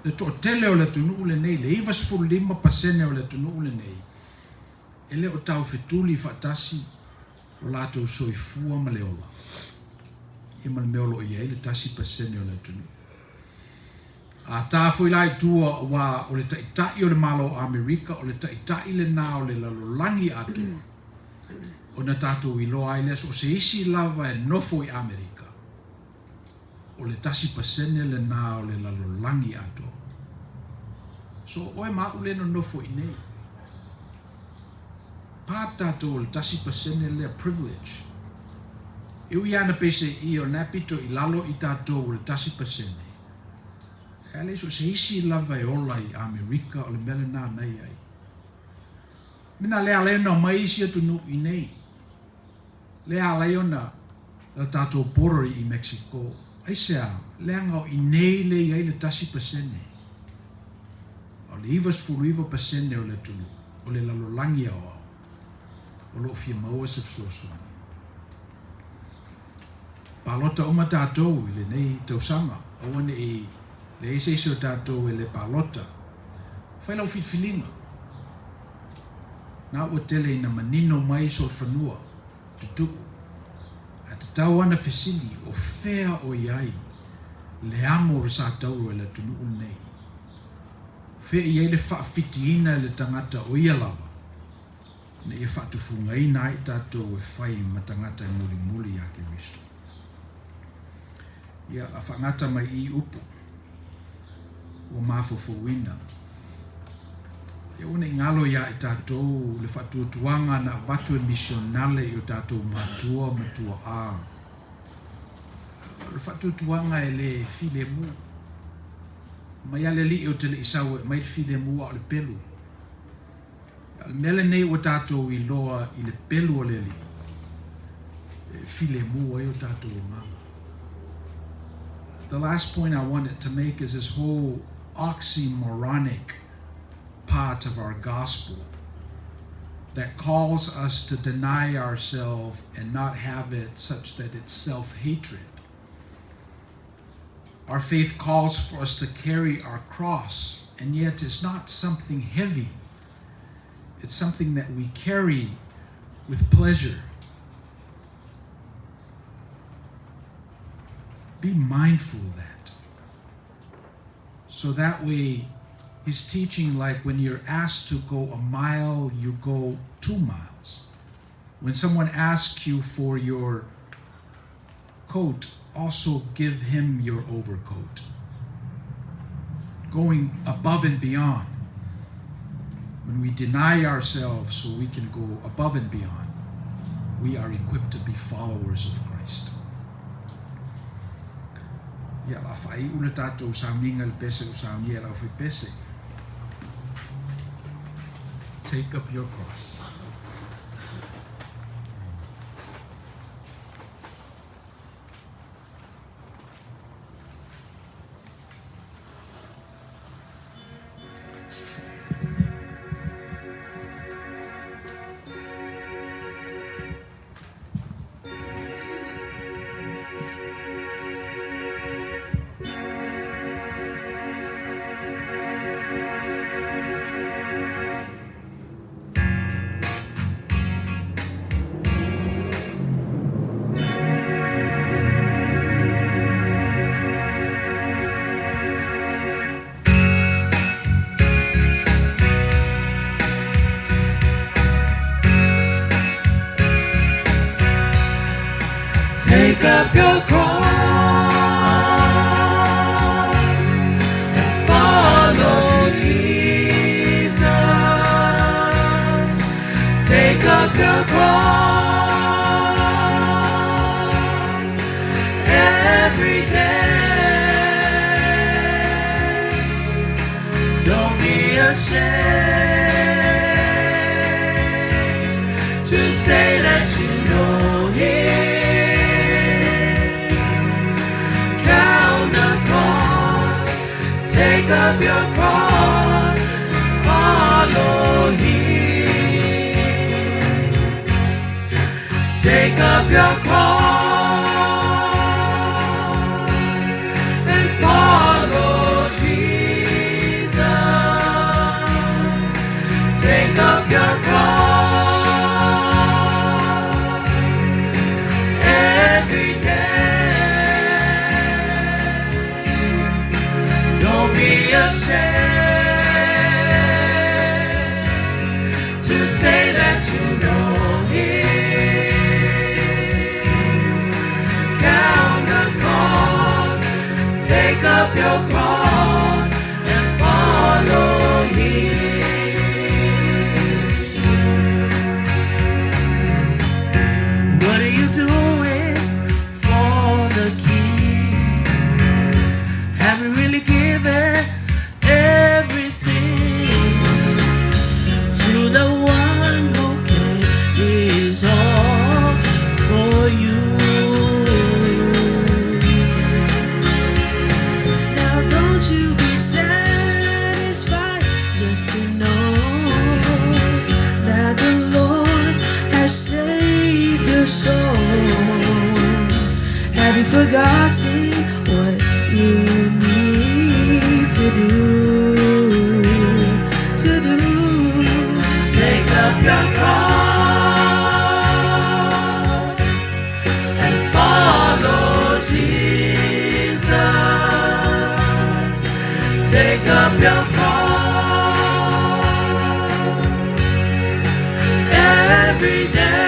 Le toatele o le atunuu lenei, le 95% o le atunuu lenei, e le o taufetuli faatasi lo latou soifua ma le ola, ia ma le mea o lo o i ai le 1% o le atunuu. A ta foi la i tua, aua o le taitai o le Malo o Amerika, o le taitai lena o le lalolagi atoa, ona tatou iloa ai lea, so o se isi lava e nofo i Amerika, o le 1% lena o le lalolagi atoa. So o oe ma a'u lea e nonofo i inei, part tatou o le 1% lea privilege. E ui lava ina peiseai o lena e pito i lalo i tatou o le 1%, ae leai so o se isi lava e ola i Amerika o le mea lena na i ai. Mena lea ala ai ona omai isi atunuu i inei. Lea ala ai ona la tatou border i Mexico. Aisea? Leaga o inei lea i ai le 1%. A o le 99% o le atunuu, o le lalolagi aoao, o lo o fia maua se fesoasoani. Palota uma tatou i lenei tausaga, aua ne i leai se isi o tatou e le palota. Fai lau filifiliga. Na ua tele ina manino mai solofanua tutuu, ae tatau ana fesili o fea o i ai le amo o le satauro e le atunuu lenei. Fea i ai le faafitiina e le tagata o ia lava ina ia faatufugaina ai tatou e fai ma tagata e mulimuli iā Keriso. Ia, a faagata mai i upu ua mafaufauina. Ia aua ne i galo iā i tatou le faatuatuaga na avatu e misionale i o tatou matua ma tua'a. O le faatuatuaga e le filemu. Mai lava le alii ou te le i sau e aumai le filemu a o le pelu. A o le mea lenei ua tatou iloa i le pelu o le Alii, e filemu ai o tatou agaga. The last point I wanted to make is this whole oxymoronic part of our gospel that calls us to deny ourselves and not have it such that it's self-hatred. Our faith calls for us to carry our cross, and yet it's not something heavy. It's something that we carry with pleasure. Be mindful of that. So that way, he's teaching like when you're asked to go a mile, you go 2 miles. When someone asks you for your coat, also give him your overcoat. Going above and beyond. When we deny ourselves so we can go above and beyond, we are equipped to be followers of Christ. Ia, la faaiu le tatou sauniga le pese ua saunia e le aufaipese. Take up your cross. Take up your cross and follow Jesus. Take up your cross every day. Don't be ashamed to say that you know Him. Count the cost, take up your cross, follow Him. Take up your cross. your soul? Have you forgotten what you need to do? To do? Take up your cross and follow Jesus. Take up your cross every day.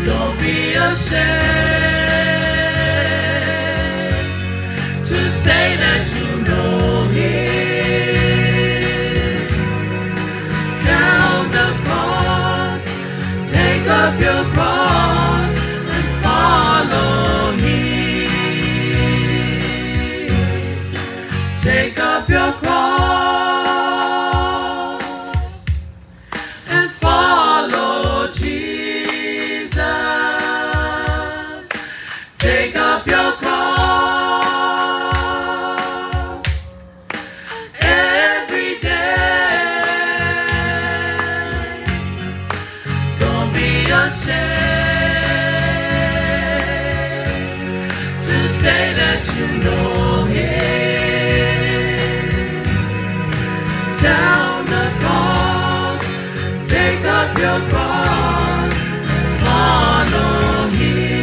Don't be ashamed to say that you know Him. Count the cost, take up your cross and follow Him. Take up your cross and follow Jesus. Take up your cross every day. Don't be ashamed to say that you know Him. Count the cost, take up your cross, follow Him.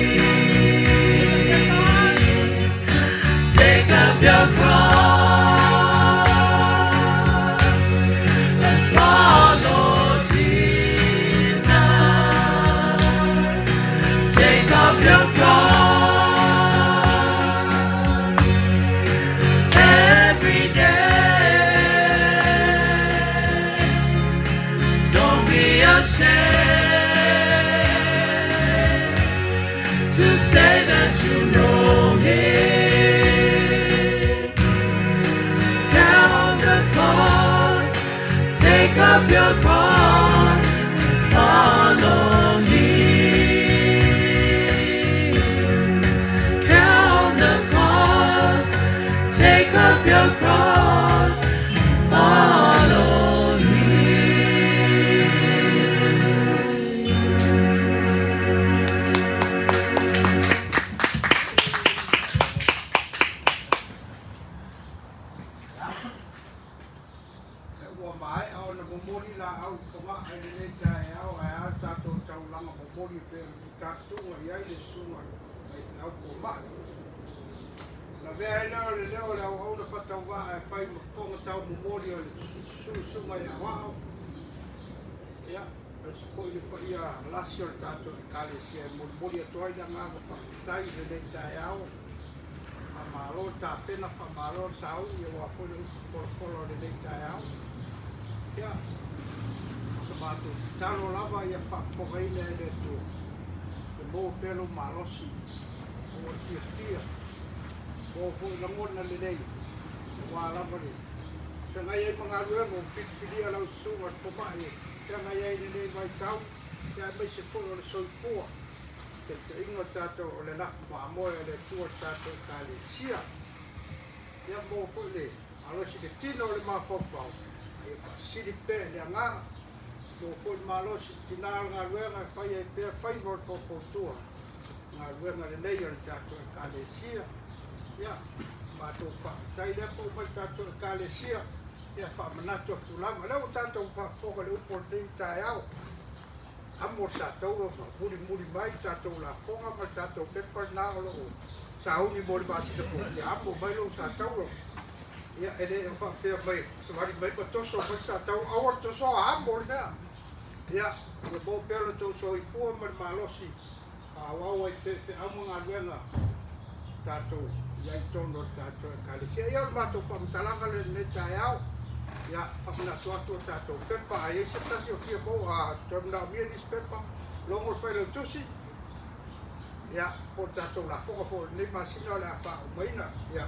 Take up your cross and follow Jesus. Take up your cross every day. Don't be ashamed to say that you know Him. Count the cost, take up your cross, follow Him. Count the cost, take up your cross, follow Him. Ua maea ona momoli laau i fogaa i lenei taeao, ae a le tatou taulaga momoli e pei ona fitaituga i ai le susuga i le faifeau fomai. Ona avea ai lea o le leo o le auauna faatauvaa e fai ma fofoga taumomoli o le susuga i aoao, ia, aemaise foi le paia lasi o le tatou Ekalesia e molimoli atu ai le agaga faafetai i lenei taeao. Faamalo le tapena, faamalo le sauni aua foi le upu folafola o lenei taeao. Ia, o sa matou tatalo lava ia faafofogaina e le Atua, ia maua pea lou malosi, maua le fiafia, maua foi lagona lelei, aua lava le feagai ai ma galuega ua filifilia lau susuga i le fomai e feagai ai i lenei vaitau, ia aemaise foi o le soifua taitaiga o le tatou o le lafo mamoe a le Atua i le tatou Ekalesia. Ia maua foi le malosi i le tino o le mafaufau, a ia faasili pea i le agaga. Maua foi le malosi i le tina o le galuega e fai ai pea faiva o le faufautua i galuega lelei a le tatou Ekalesia. Ia, matou faafetai lea pau mai le tatou Ekalesia, ia faamanatu atu lava. O lea ua tatou faafofoga i le upu o lenei taeao, amo le satauro ma mulimuli mai le tatou lafoga ma le tatou pepa lena o lo o sauni mo le masina fou, ia amo mai lou satauro. Ia, e le o faapea mai, savali mai ma toso mai le satauro, aua le tosoa, amo le mea. Ia, ia maua pea lo outou soifua ma le malosi faaauau ai pea feau ma galuega tatou i ai i totonu o le tatou Ekalesia. Ia, o le matou faamatalaga lea i lenei taeao. Ia, faamanatu atu a tatou pepa, a i ai se tasi o fia maua, a toe manaomia nisi pepa, logo le failautusi, ia, po o le tatou lafoga foi o lenei masina o le a faaaumaina. Ia,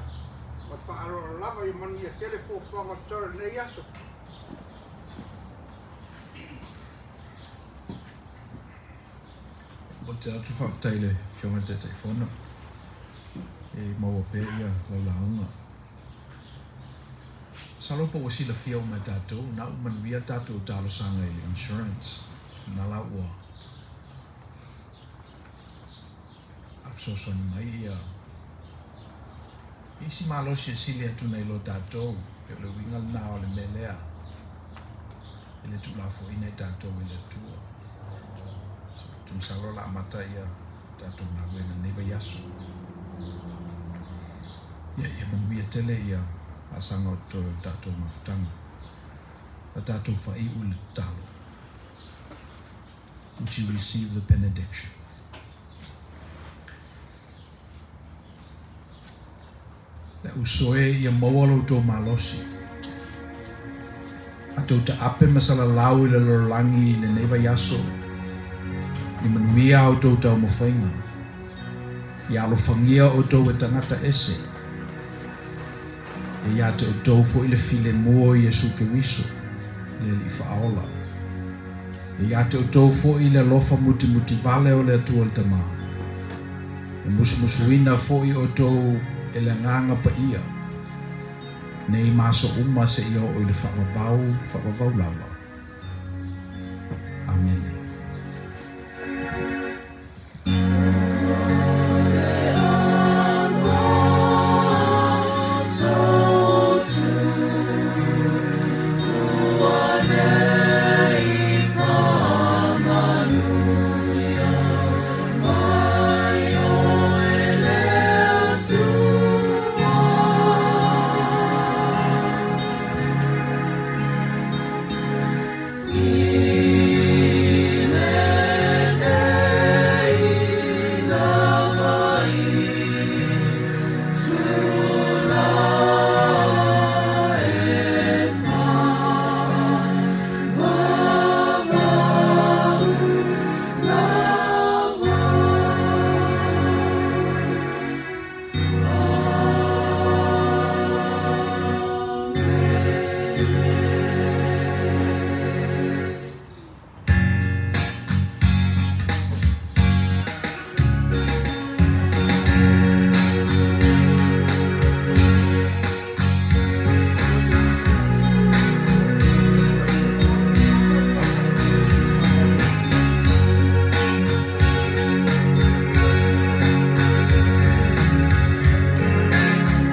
ma le faaaloalo lava, ia manuia tele fuafuaga o totoe o lenei aso. Momoli tele atu faafetai i le Afioga i le Taitaifono e maua pea ia lau lauga. Masalo po ua silafia uma e tatou, na ua manuia tatou talosaga i le insurance. Na la ua a fesoasoani mai ia isi malosi e sili atu nai lo tatou, e pei o le uiga lena o le mea lea e le tuulafoaina i tatou e le Atua. So, ou te masalo o le a amata ia tatou galuega i lenei vaiaso. Ia, ia manuia tele ia laasaga o totoe o le tatou mafutaga. La tatou faaiu i le tatalo. Would you receive the benediction? Le uso e ia maua lo outou malosi. A tou taape ma salalau i le lalolagi i lenei vaiaso, ia manuia a outou taumafaiga. Ia alofagia outou e tagata ese. Ia ia te outou foi le filemu o Iesu Keriso, le Alii Faaola. Ia ia te outou foi le alofa mutimuti vale o le Atua le Tama. E musumusuina foi outou e le Agaga Paia, nei ma aso uma seia oo i le faavavau, faavavau lava.